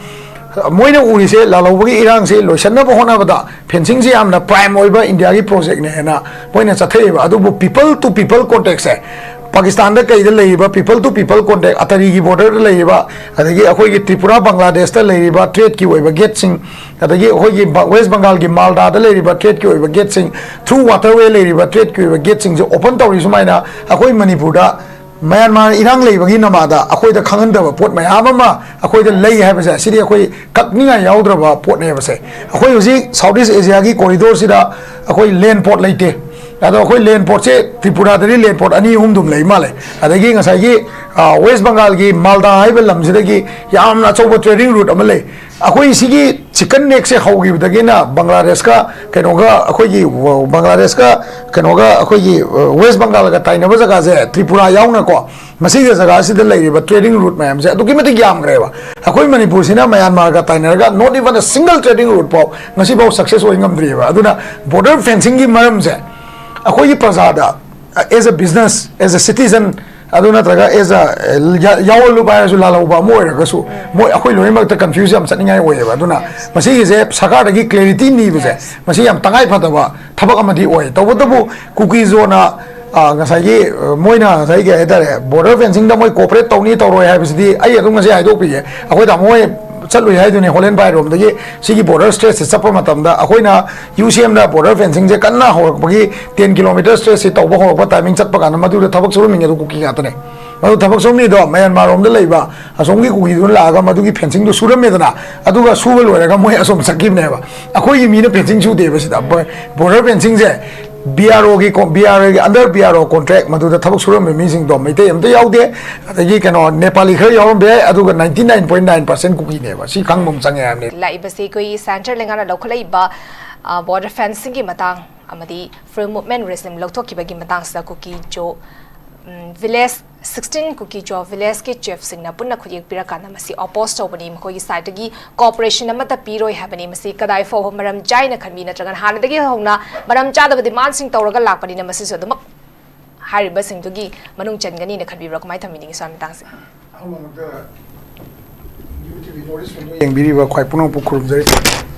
ꯃꯣꯏꯅ ꯎꯔꯤꯁꯦ ꯂꯥꯜꯍꯧꯕꯒꯤ ꯏꯔꯥꯡꯁꯤ ꯂꯣꯏꯁꯤꯟꯅꯕ ꯍꯣꯠꯅꯕꯗ ꯐꯦꯟꯁꯤꯡꯁꯤ ꯌꯥꯝꯅ ꯄ꯭ꯔꯥꯏꯝ ꯑꯣꯏꯕ ꯏꯟꯗꯤꯌꯥꯒꯤ ꯄ꯭ꯔꯣꯖꯦꯛꯅꯦꯅ ꯃꯣꯏꯅ ꯆꯠꯊꯩꯑꯕ꯫ ꯑꯗꯨꯕꯨ ꯄꯤꯄꯜ ꯇꯨ ꯄꯤꯄꯜ ꯀꯣꯟꯇꯦꯛꯁꯦ ꯄꯥꯀꯤꯁꯇꯥꯟꯗ ꯀꯩꯗ ꯂꯩꯔꯤꯕ ꯄꯤꯄꯜ ꯇꯨ ꯄꯤꯄꯜ ꯀꯣꯟꯇꯦꯛ ꯑꯇꯔꯤꯒꯤ ꯕꯣꯔꯗꯔꯗ ꯂꯩꯔꯤꯕ, ꯑꯗꯒꯤ ꯑꯩꯈꯣꯏꯒꯤ ꯇ꯭ꯔꯤꯄꯨꯔꯥ ꯕꯪꯒ꯭ꯂꯥꯗꯦꯁꯇ ꯂꯩꯔꯤꯕ ꯇ꯭ꯔꯦꯗꯀꯤ ꯑꯣꯏꯕ ꯒꯦꯠꯁꯤꯡ, ꯑꯗꯒꯤ ꯑꯩꯈꯣꯏꯒꯤ ꯕ- ꯋꯦꯁ ꯕꯪꯒꯥꯜꯒꯤ ꯃꯥꯜꯗꯥꯗ ꯂꯩꯔꯤꯕ ꯇ꯭ꯔꯦꯗꯀꯤ ꯑꯣꯏꯕ ꯒꯦꯠꯁꯤꯡ, ꯊ꯭ꯔꯨ ꯋꯥꯇꯔꯋꯦ ꯂꯩꯔꯤꯕ ꯇ꯭ꯔꯦꯗꯀꯤ ꯑꯣꯏꯕ ꯒꯦꯠꯁꯤꯡꯁꯦ ꯑꯣꯄꯟ ꯇꯧꯔꯤ ꯁꯨꯃꯥꯏꯅ ꯑꯩꯈꯣꯏ ꯃꯅꯤꯄꯨꯔꯗ ꯃꯌꯥꯟꯃꯥꯔ ꯏꯔꯥꯡ ꯂꯩꯕꯒꯤ ꯅꯃꯥꯗ ꯑꯩꯈꯣꯏꯗ ꯈꯪꯍꯟꯗꯕ ꯄꯣꯠ ꯃꯌꯥꯝ ꯑꯃ ꯑꯩꯈꯣꯏꯗ ꯂꯩ ꯍꯥꯏꯕꯁꯦ ꯁꯤꯗꯤ ꯑꯩꯈꯣꯏ ꯀꯛꯅꯤꯡꯉꯥꯏ ꯌꯥꯎꯗ꯭ꯔꯕ ꯄꯣꯠꯅꯦꯕꯁꯦ꯫ ꯑꯩꯈꯣꯏ ꯍꯧꯖꯤꯛ ꯁꯥꯎꯠ ꯏꯁ ꯑꯦꯁꯤꯌꯥꯒꯤ ꯀꯣꯔꯤꯗꯣꯔꯁꯤꯗ ꯑꯩꯈꯣꯏ ꯂꯦꯟ ꯄꯣꯔꯠ ꯂꯩꯇꯦ꯫ ꯑꯗꯣ ꯑꯩꯈꯣꯏ ꯂꯦꯟ ꯄꯣꯔꯠꯁꯦ ꯇ꯭ꯔꯤꯄꯨꯔꯥꯗꯗꯤ ꯂꯦꯟ ꯄꯣꯔꯠ ꯑꯅꯤ ꯑꯍꯨꯝ ꯑꯗꯨꯝ ꯂꯩ ꯃꯥꯜꯂꯦ꯫ ꯑꯗꯒꯤ ꯉꯁꯥꯏꯒꯤ ꯋꯦꯁ ꯕꯪꯒꯥꯜꯒꯤ ꯃꯥꯜꯗꯥ ꯍꯥꯏꯕ ꯂꯝꯁꯤꯗꯒꯤ ꯌꯥꯝꯅ ꯑꯆꯧꯕ ꯇ꯭ꯔꯦꯗꯤꯡ ꯔꯨꯠ ꯑꯃ ꯂꯩ꯫ ꯑꯩꯈꯣꯏ ꯁꯤꯒꯤ ꯆꯤꯀꯟ ꯅꯦꯛꯁꯦ ꯍꯧꯈꯤꯕꯗꯒꯤꯅ ꯕꯪꯒ꯭ꯂꯥꯗꯦꯁꯀ ꯀꯩꯅꯣꯒ ꯑꯩꯈꯣꯏꯒꯤ ꯕꯪꯒ꯭ꯂꯥꯗꯦꯁꯀ ꯀꯩꯅꯣꯒ ꯑꯩꯈꯣꯏꯒꯤ ꯋꯦꯁ ꯕꯪꯒꯥꯜꯒ ꯇꯥꯏꯅꯕ ꯖꯒꯥꯁꯦ ꯇ꯭ꯔꯤꯄꯨꯔꯥ ꯌꯥꯎꯅꯀꯣ ꯃꯁꯤꯒꯤ ꯖꯒꯥꯁꯤꯗ ꯂꯩꯔꯤꯕ ꯇ꯭ꯔꯦꯗꯤꯡ ꯔꯨꯠ ꯃꯌꯥꯝꯁꯦ ꯑꯗꯨꯛꯀꯤ ꯃꯇꯤꯛ ꯌꯥꯝꯈ꯭ꯔꯦꯕ꯫ ꯑꯩꯈꯣꯏ ꯃꯅꯤꯄꯨꯔꯁꯤꯅ ꯃꯌꯥꯟꯃꯥꯔꯒ ꯇꯥꯏꯅꯔꯒ not even a single trading route ꯐꯥꯎ ꯉꯁꯤꯐꯥꯎ ꯁꯛꯁꯦꯁ ꯑꯣꯏ ꯉꯝꯗ꯭ꯔꯤꯑꯕ꯫ ꯑꯗꯨꯅ ꯕꯣꯔꯗꯔ ꯐꯦꯟꯁꯤꯡꯒꯤ ꯃꯔꯝꯁꯦ ꯑꯩꯈꯣꯏꯒꯤ ꯄ꯭ꯔꯖꯥꯗ as a business, as a citizen, ꯑꯗꯨ ꯅꯠꯇ꯭ꯔꯒ as a ꯌꯥꯎꯍꯜꯂꯨꯕ ꯍꯥꯏꯔꯁꯨ ꯂꯥꯜꯍꯧꯕ ꯑꯃ ꯑꯣꯏꯔꯒꯁꯨ ꯃꯣꯏ ꯑꯩꯈꯣꯏ ꯂꯣꯏꯅꯃꯛꯇ ꯀꯟꯐ꯭ꯌꯨꯁ ꯌꯥꯝ ꯆꯠꯅꯤꯡꯉꯥꯏ ꯑꯣꯏꯌꯦꯕ꯫ ꯑꯗꯨꯅ ꯃꯁꯤꯒꯤꯁꯦ ꯁꯔꯀꯥꯔꯗꯒꯤ ꯀ꯭ꯂꯦꯔꯤꯇꯤ ꯅꯤꯕꯁꯦ ꯃꯁꯤ ꯌꯥꯝ ꯇꯉꯥꯏ ꯐꯗꯕ ꯊꯕꯛ ꯑꯃꯗꯤ ꯑꯣꯏ꯫ ꯇꯧꯕꯇꯕꯨ ꯀꯨꯀꯤ ꯖꯣꯟꯅ ꯉꯁꯥꯏꯒꯤ ꯃꯣꯏꯅ ꯉꯁꯥꯏ ꯀꯩ ꯍꯥꯏꯇꯥꯔꯦ ꯕꯣꯔꯗꯔ ꯐꯦꯟꯁꯤꯡꯗ ꯃꯣꯏ ꯀꯣꯑꯣꯄꯔꯦꯠ ꯇꯧꯅꯤ ꯇꯧꯔꯣꯏ ꯍꯥꯏꯕꯁꯤꯗꯤ ꯑꯩ ꯑꯗꯨꯝ ꯉꯁꯤ ꯍꯥꯏꯗꯣꯛꯄꯤꯒꯦ꯫ ꯑꯩꯈꯣꯏ ꯇꯥꯃꯣ ꯍꯣꯏ ꯆꯠꯂꯨꯏ ꯍꯥꯏꯗꯨꯅꯤ ꯍꯣꯂꯦꯟ ꯕꯥꯏꯔꯣꯝꯗꯒꯤ ꯁꯤꯒꯤ ꯕꯣꯔꯗꯔ ꯁ꯭ꯇ꯭ꯔꯦꯠꯁꯦ ꯆꯠꯄ ꯃꯇꯝꯗ ꯑꯩꯈꯣꯏꯅ ꯌꯨ ꯁꯤ ꯑꯦꯝꯗ ꯕꯣꯔꯗꯔ ꯐꯦꯟꯁꯤꯡꯁꯦ ꯀꯟꯅ ꯍꯧꯔꯛꯄꯒꯤ ꯇꯦꯟ ꯀꯤꯂꯣꯃꯤꯇꯔ ꯁ꯭ꯇ꯭ꯔꯦꯠꯁꯤ ꯇꯧꯕ ꯍꯧꯔꯛꯄ ꯇꯥꯏꯃꯤꯡ ꯆꯠꯄ ꯀꯥꯟꯗ ꯃꯗꯨꯗ ꯊꯕꯛ ꯁꯨꯔꯝꯃꯤꯉꯩꯗ ꯀꯨꯀꯤ ꯉꯥꯛꯇꯅꯦ꯫ ꯃꯗꯨ ꯊꯕꯛ ꯁꯨꯔꯝꯃꯤꯗꯣ ꯃꯌꯥꯟꯃꯥꯔꯣꯝꯗ ꯂꯩꯕ ꯑꯁꯣꯝꯒꯤ ꯀꯨꯀꯤꯗꯨꯅ ꯂꯥꯛꯑꯒ ꯃꯗꯨꯒꯤ ꯐꯦꯟꯁꯤꯡꯗꯨ ꯁꯨꯔꯝꯃꯦꯗꯅ, ꯑꯗꯨꯒ ꯁꯨꯕ ꯂꯣꯏꯔꯒ ꯃꯣꯏ ꯑꯁꯣꯝ ꯆꯠꯈꯤꯕꯅꯦꯕ꯫ ꯑꯩꯈꯣꯏꯒꯤ ꯃꯤꯅ ꯐꯦꯟꯁꯤꯡ ꯁꯨꯗꯦꯕ ꯁꯤꯗ꯫ ꯕꯣꯔꯗꯔ ꯐꯦꯟꯁꯤꯡꯁꯦ ꯕꯤ ꯑꯥꯔ ꯑꯣꯒꯤ ꯀꯣ- ꯕꯤ ꯑꯥꯔ ꯑꯣꯒꯤ under B R O contract ꯃꯗꯨꯗ ꯊꯕꯛ ꯁꯨꯔꯝꯕ ꯃꯤꯁꯤꯡꯗꯣ ꯃꯩꯇꯩ ꯑꯝꯇ ꯌꯥꯎꯗꯦ꯫ ꯑꯗꯒꯤ ꯀꯩꯅꯣ ꯅꯦꯄꯥꯂꯤ ꯈꯔ ꯌꯥꯎꯔꯝꯕ ꯌꯥꯏ, ꯑꯗꯨꯒ ninety nine point nine percent ꯀꯨꯀꯤꯅꯦꯕ꯫ ꯁꯤ ꯈꯪꯕ ꯑꯃ ꯆꯪꯉꯦ ꯍꯥꯏꯕꯅꯤ꯫ ꯂꯥꯛꯏꯕꯁꯤ ꯑꯩꯈꯣꯏꯒꯤ ꯁꯦꯟꯇ꯭ꯔꯦꯜ ꯂꯩꯉꯥꯛꯅ ꯂꯧꯈꯠꯂꯛꯏꯕ ꯕꯣꯔꯗꯔ ꯐꯦꯟꯁꯤꯡꯒꯤ ꯃꯇꯥꯡ ꯑꯃꯗꯤ ꯐ꯭ꯔꯤꯜ ꯃꯨꯚꯃꯦꯟ ꯔꯦꯖꯤꯝ ꯂꯧꯊꯣꯛꯈꯤꯕꯒꯤ ꯃꯇꯥꯡꯁꯤꯗ ꯀꯨꯀꯤ ꯖꯣ ꯚꯤꯂꯦꯖ ꯁꯤꯛꯁꯇꯤꯟ ꯀꯨꯀꯤꯖꯣ ꯚꯤꯂꯦꯖꯀꯤ ꯆꯤꯐꯁꯤꯡꯅ ꯄꯨꯟꯅ ꯈꯨꯠꯌꯦꯛ ꯄꯤꯔꯀꯥꯟꯗ ꯃꯁꯤ ꯑꯣꯄꯣꯖ ꯇꯧꯕꯅꯤ, ꯃꯈꯣꯏꯒꯤ ꯁꯥꯏꯠꯇꯒꯤ ꯀꯣꯑꯣꯄꯔꯦꯁꯟ ꯑꯃꯠꯇ ꯄꯤꯔꯣꯏ ꯍꯥꯏꯕꯅꯤ꯫ ꯃꯁꯤ ꯀꯗꯥꯏ ꯐꯥꯎꯕ ꯃꯔꯝ ꯆꯥꯏꯅ ꯈꯟꯕꯤ, ꯅꯠꯇ꯭ꯔꯒꯅ ꯍꯥꯟꯅꯗꯒꯤ ꯍꯧꯅ ꯃꯔꯝ ꯆꯥꯗꯕ ꯗꯤꯃꯥꯟꯁꯤꯡ ꯇꯧꯔꯒ ꯂꯥꯛꯄꯅꯤꯅ ꯃꯁꯤꯁꯨ ꯑꯗꯨꯃꯛ ꯍꯥꯏꯔꯤꯕꯁꯤꯡꯗꯨꯒꯤ ꯃꯅꯨꯡ ꯆꯟꯒꯅꯤꯅ ꯈꯟꯕꯤꯕ꯭ꯔꯥ? ꯀꯃꯥꯏꯅ ꯊꯝꯕꯤꯅꯤꯡꯉꯤ ꯁ꯭ꯋꯥꯏ ꯃꯇꯥꯡꯁꯦ? ꯑꯍꯥꯟꯕꯃꯛꯇ ꯌꯦꯡꯕꯤꯔꯤꯕ ꯈ꯭ꯋꯥꯏ ꯄꯨꯝꯅꯃꯛꯄꯨ ꯈꯨꯔꯨꯝꯖꯔꯤ꯫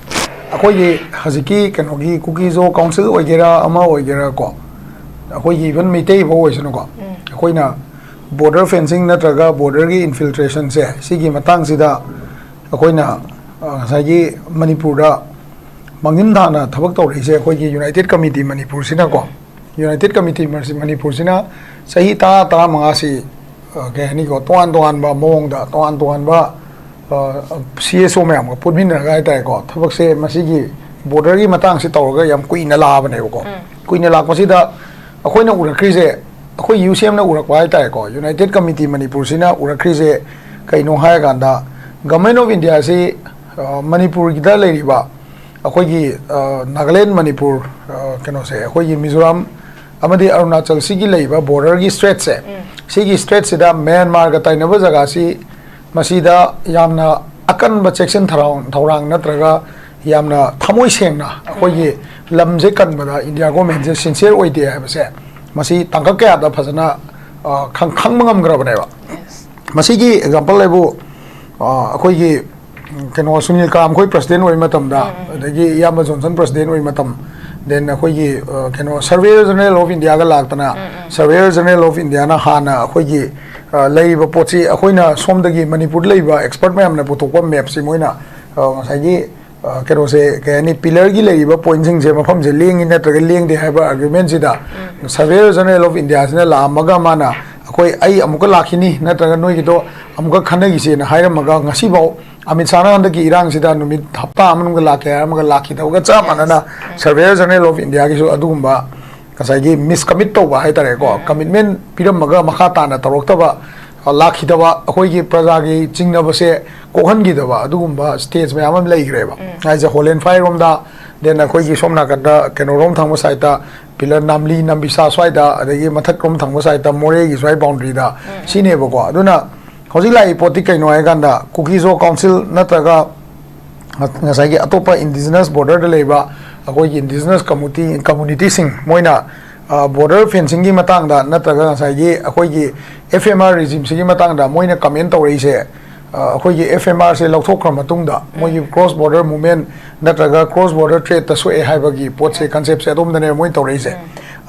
ꯑꯩꯈꯣꯏꯒꯤ ꯍꯧꯖꯤꯛꯀꯤ ꯀꯩꯅꯣꯒꯤ ꯀꯨꯀꯤꯖꯣ ꯀꯥꯎꯟꯁꯤꯜ ꯑꯣꯏꯒꯦꯔꯥ, ꯑꯃ ꯑꯣꯏꯒꯦꯔꯥ ꯀꯣ, ꯑꯩꯈꯣꯏꯒꯤ ꯏꯚꯟ ꯃꯩꯇꯩꯐꯥꯎ ꯑꯣꯏꯁꯅꯨꯀꯣ, ꯑꯩꯈꯣꯏꯅ ꯕꯣꯔꯗꯔ ꯐꯦꯟꯁꯤꯡ ꯅꯠꯇ꯭ꯔꯒ ꯕꯣꯔꯗꯔꯒꯤ ꯏꯟꯐꯤꯜꯇ꯭ꯔꯦꯁꯟꯁꯦ, ꯁꯤꯒꯤ ꯃꯇꯥꯡꯁꯤꯗ ꯑꯩꯈꯣꯏꯅ, ꯑ, ꯉꯁꯥꯏꯒꯤ ꯃꯅꯤꯄꯨꯔꯗ ꯃꯥꯡꯖꯤꯟ ꯊꯥꯅ ꯊꯕꯛ ꯇꯧꯔꯛꯏꯁꯦ ꯑꯩꯈꯣꯏꯒꯤ ꯌꯨꯅꯥꯏꯇꯦꯠ ꯀꯃꯤꯇꯤ ꯃꯅꯤꯄꯨꯔꯁꯤꯅꯀꯣ, ꯌꯨꯅꯥꯏꯇꯦꯠ ꯀꯃꯤꯇꯤ ꯃꯅꯤꯄꯨꯔꯁꯤꯅ ꯆꯍꯤ ꯇꯔꯥ, ꯇꯔꯥꯃꯉꯥꯁꯤ, ꯑ, ꯀꯩ ꯍꯥꯏꯅꯤꯀꯣ, ꯇꯣꯉꯥꯟ ꯇꯣꯉꯥꯟꯕ ꯃꯑꯣꯡꯗ, ꯇꯣꯉꯥꯟ ꯇꯣꯉꯥꯟꯕ, ꯑ, ꯁꯤ ꯑꯦꯁ ꯑꯣ ꯃꯌꯥꯝꯒ ꯄꯨꯟꯃꯤꯟꯅꯔꯒ ꯍꯥꯏꯇꯥꯔꯦꯀꯣ, ꯊꯕꯛꯁꯦ ꯃꯁꯤꯒꯤ ꯕꯣꯔꯗꯔꯒꯤ ꯃꯇꯥꯡꯁꯤ ꯇꯧꯔꯒ ꯌꯥꯝ ꯀꯨꯏꯅ ꯂꯥꯛꯑꯕꯅꯦꯕꯀꯣ꯫ ꯎꯝ꯫ ꯀꯨꯏꯅ ꯂꯥꯛꯄꯁꯤꯗ ꯑꯩꯈꯣꯏꯅ ꯎꯔꯛꯈ꯭ꯔꯤꯁꯦ, ꯑꯩꯈꯣꯏ ꯌꯨ ꯁꯤ ꯑꯦꯝꯅ ꯎꯔꯛꯄ ꯍꯥꯏꯇꯥꯔꯦꯀꯣ, ꯌꯨꯅꯥꯏꯇꯦꯠ ꯀꯃꯤꯇꯤ ꯃꯅꯤꯄꯨꯔꯁꯤꯅ ꯎꯔꯛꯈ꯭ꯔꯤꯁꯦ ꯀꯩꯅꯣ ꯍꯥꯏꯔꯀꯥꯟꯗ, Government of Indiaꯁꯤ, ꯑ, ꯃꯅꯤꯄꯨꯔꯒꯤꯗ ꯂꯩꯔꯤꯕ ꯑꯩꯈꯣꯏꯒꯤ, ꯑ, ꯅꯥꯒꯥꯂꯦꯟ, ꯃꯅꯤꯄꯨꯔ, ꯑ, ꯀꯩꯅꯣꯁꯦ, ꯑꯩꯈꯣꯏꯒꯤ ꯃꯤꯖꯣꯔꯥꯝ ꯑꯃꯗꯤ ꯑꯔꯨꯅꯥꯆꯜ ꯁꯤꯒꯤ ꯂꯩꯔꯤꯕ ꯕꯣꯔꯗꯔꯒꯤ ꯁ꯭ꯇ꯭ꯔꯦꯠꯁꯦ, ꯎꯝ꯫ ꯁꯤꯒꯤ ꯁ꯭ꯇ꯭ꯔꯦꯠꯁꯤꯗ ꯃ꯭ꯌꯥꯟꯃꯥꯔꯒ ꯇꯥꯏꯅꯕ ꯖꯒꯥꯁꯤ, ꯃꯁꯤꯗ ꯌꯥꯝꯅ ꯑꯀꯟꯕ ꯆꯦꯛꯁꯤꯟ ꯊꯧꯔꯥꯡ, ꯊꯧꯔꯥꯡ ꯅꯠꯇ꯭ꯔꯒ ꯌꯥꯝꯅ ꯊꯃꯣꯏ ꯁꯦꯡꯅ ꯑꯩꯈꯣꯏꯒꯤ ꯂꯝꯁꯦ ꯀꯟꯕꯗ ꯏꯟꯗꯤꯌꯥ ꯒꯣꯔꯃꯦꯟꯁꯦ ꯁꯤꯟꯁꯤꯌꯔ ꯑꯣꯏꯗꯦ ꯍꯥꯏꯕꯁꯦ ꯃꯁꯤ ꯇꯥꯡꯀꯛ ꯀꯌꯥꯗ ꯐꯖꯅ, ꯑ, ꯈꯪ-, ꯈꯪꯕ ꯉꯝꯈ꯭ꯔꯕꯅꯦꯕ꯫ ꯌꯦꯁ꯫ ꯃꯁꯤꯒꯤ ꯑꯦꯛꯖꯥꯝꯄꯜ ꯍꯥꯏꯕꯨ, ꯑ, ꯑꯩꯈꯣꯏꯒꯤ, ꯎꯝ, ꯀꯩꯅꯣ, ꯁꯨꯅꯤꯜ ꯀꯥꯝ ꯑꯩꯈꯣꯏ ꯄ꯭ꯔꯁꯤꯗꯦꯟ ꯑꯣꯏꯕ ꯃꯇꯝꯗ, ꯎꯝ, ꯎꯝ, ꯎꯝ꯫ ꯑꯗꯒꯤ ꯏꯌꯥꯝꯕ ꯖꯣꯟꯁꯟ ꯄ꯭ꯔꯁꯤꯗꯦꯟ ꯑꯣꯏꯕ ꯃꯇꯝ, then ꯑꯩꯈꯣꯏꯒꯤ, ꯑ, ꯀꯩꯅꯣ, Surveyor General of Indiaꯒ ꯂꯥꯛꯇꯅ, um, um. Surveyor General of Indiaꯅ ꯍꯥꯟꯅ ꯑꯩꯈꯣꯏꯒꯤ, ꯑ, ꯂꯩꯔꯤꯕ ꯄꯣꯠꯁꯤ ꯑꯩꯈꯣꯏꯅ ꯁꯣꯝꯗꯒꯤ ꯃꯅꯤꯄꯨꯔꯗ ꯂꯩꯕ ꯑꯦꯛꯁꯄꯔꯠ ꯃꯌꯥꯝꯅ ꯄꯨꯊꯣꯛꯄ ꯃꯦꯞꯁꯤ ꯃꯣꯏꯅ, ꯑ, ꯉꯁꯥꯏꯒꯤ, ꯑ, ꯀꯩꯅꯣꯁꯦ, ꯀꯩ ꯍꯥꯏꯅꯤ, ꯄꯤꯂꯔꯒꯤ ꯂꯩꯔꯤꯕ ꯄꯣꯏꯟꯁꯤꯡꯁꯦ, ꯃꯐꯝꯁꯦ ꯂꯦꯡꯉꯤ ꯅꯠꯇ꯭ꯔꯒ ꯂꯦꯡꯗꯦ ꯍꯥꯏꯕ ꯑꯥꯔꯒ꯭ꯌꯨꯃꯦꯟꯁꯤꯗ, ꯎꯝ꯫ Surveyor General of Indiaꯁꯤꯅ ꯂꯥꯛꯑꯝꯃꯒ ꯃꯥꯅ, "ꯑꯩꯈꯣꯏ, ꯑꯩ ꯑꯃꯨꯛꯀ ꯂꯥꯛꯈꯤꯅꯤ, ꯅꯠꯇ꯭ꯔꯒ ꯅꯣꯏꯒꯤꯗꯣ ꯑꯃꯨꯛꯀ ꯈꯟꯅꯈꯤꯁꯦꯅ" ꯍꯥꯏꯔꯝꯃꯒ, ꯉꯁꯤꯐꯥꯎ ꯑꯃꯤꯠ ꯁꯥꯍꯅ ꯍꯟꯗꯛꯀꯤ ꯏꯔꯥꯡꯁꯤꯗ ꯅꯨꯃꯤꯠ ꯍꯞꯇꯥ ꯑꯃ ꯃꯅꯨꯡꯗ ꯂꯥꯛꯀꯦ ꯍꯥꯏꯔꯝꯃꯒ ꯂꯥꯛꯈꯤꯗꯕꯒ ꯆꯞ ꯃꯥꯟꯅꯅ, ꯎꯝ꯫ Surveyor General of Indiaꯒꯤꯁꯨ ꯑꯗꯨꯒꯨꯝꯕ ꯉꯁꯥꯏꯒꯤ ꯃꯤꯁꯀꯃꯤꯠ ꯇꯧꯕ ꯍꯥꯏꯇꯥꯔꯦꯀꯣ, ꯎꯝ꯫ ꯀꯃꯤꯠꯃꯦꯟ ꯄꯤꯔꯝꯃꯒ ꯃꯈꯥ ꯇꯥꯅ ꯇꯧꯔꯛꯇꯕ, ꯑ, ꯂꯥꯛꯈꯤꯗꯕ, ꯑꯩꯈꯣꯏꯒꯤ ꯄ꯭ꯔꯖꯥꯒꯤ ꯆꯤꯡꯅꯕꯁꯦ ꯀꯣꯛꯍꯟꯈꯤꯗꯕ ꯑꯗꯨꯒꯨꯝꯕ ꯁ꯭ꯇꯦꯠꯁ ꯃꯌꯥꯝ ꯑꯃ ꯂꯩꯈ꯭ꯔꯦꯕ꯫ ꯎꯝ꯫ ꯍꯥꯏꯁꯦ, ꯍꯣꯂꯦꯟ ꯐꯥꯏꯔꯣꯝꯗ Then ꯑꯩꯈꯣꯏꯒꯤ ꯁꯣꯝ ꯅꯥꯀꯟꯗ ꯀꯩꯅꯣꯔꯣꯝ ꯊꯪꯕ ꯁꯥꯏꯠꯇ ꯄꯤꯂꯔ ꯅꯥꯝꯂꯤ ꯅꯝꯕꯤꯁꯥ ꯁ꯭ꯋꯥꯏꯗ, ꯑꯗꯒꯤ ꯃꯊꯛꯔꯣꯝ ꯊꯪꯕ ꯁꯥꯏꯠꯇ ꯃꯣꯔꯦꯒꯤ ꯁ꯭ꯋꯥꯏ ꯕꯥꯎꯟꯗꯔꯤꯗ ꯁꯤꯅꯦꯕꯀꯣ꯫ ꯑꯗꯨꯅ ꯍꯧꯖꯤꯛ ꯂꯥꯛꯏ ꯄꯣꯠꯇꯤ ꯀꯩꯅꯣ ꯍꯥꯏꯀꯥꯟꯗ, ꯀꯨꯀꯤꯖꯣ ꯀꯥꯎꯟꯁꯤꯜ ꯅꯠꯇ꯭ꯔꯒ ꯉꯁꯥꯏꯒꯤ ꯑꯇꯣꯞꯄ ꯏꯟꯗꯤꯖꯤꯅꯁ ꯕꯣꯔꯗꯔꯗ ꯂꯩꯕ ꯑꯩꯈꯣꯏꯒꯤ ꯏꯟꯗꯤꯖꯤꯅꯁ ꯀꯝꯃꯨꯅꯤꯇꯤ, ꯀꯝꯃꯨꯅꯤꯇꯤꯁꯤꯡ, ꯃꯣꯏꯅ ꯕꯣꯔꯗꯔ ꯐꯦꯟꯁꯤꯡꯒꯤ ꯃꯇꯥꯡꯗ ꯅꯠꯇ꯭ꯔꯒ ꯉꯁꯥꯏꯒꯤ ꯑꯩꯈꯣꯏꯒꯤ ꯑꯦꯐ ꯑꯦꯝ ꯑꯥꯔ ꯔꯤꯖꯤꯝꯁꯤꯒꯤ ꯃꯇꯥꯡꯗ ꯃꯣꯏꯅ ꯀꯃꯦꯟ ꯇꯧꯔꯛꯏꯁꯦ, ꯑ, ꯑꯩꯈꯣꯏꯒꯤ ꯑꯦꯐ ꯑꯦꯝ ꯑꯥꯔꯁꯦ ꯂꯧꯊꯣꯛꯈ꯭ꯔ ꯃꯇꯨꯡꯗ ꯃꯣꯏꯒꯤ ꯀ꯭ꯔꯣꯁ ꯕꯣꯔꯗꯔ ꯃꯨꯚꯃꯦꯟ ꯅꯠꯇ꯭ꯔꯒ ꯀ꯭ꯔꯣꯁ ꯕꯣꯔꯗꯔ ꯇ꯭ꯔꯦꯗꯇ ꯁꯣꯛꯑꯦ ꯍꯥꯏꯕꯒꯤ ꯄꯣꯠꯁꯦ, ꯀꯟꯁꯦꯞꯁꯦ ꯑꯗꯣꯝꯗꯅꯦꯕ ꯃꯣꯏꯅ ꯇꯧꯔꯛꯏꯁꯦ꯫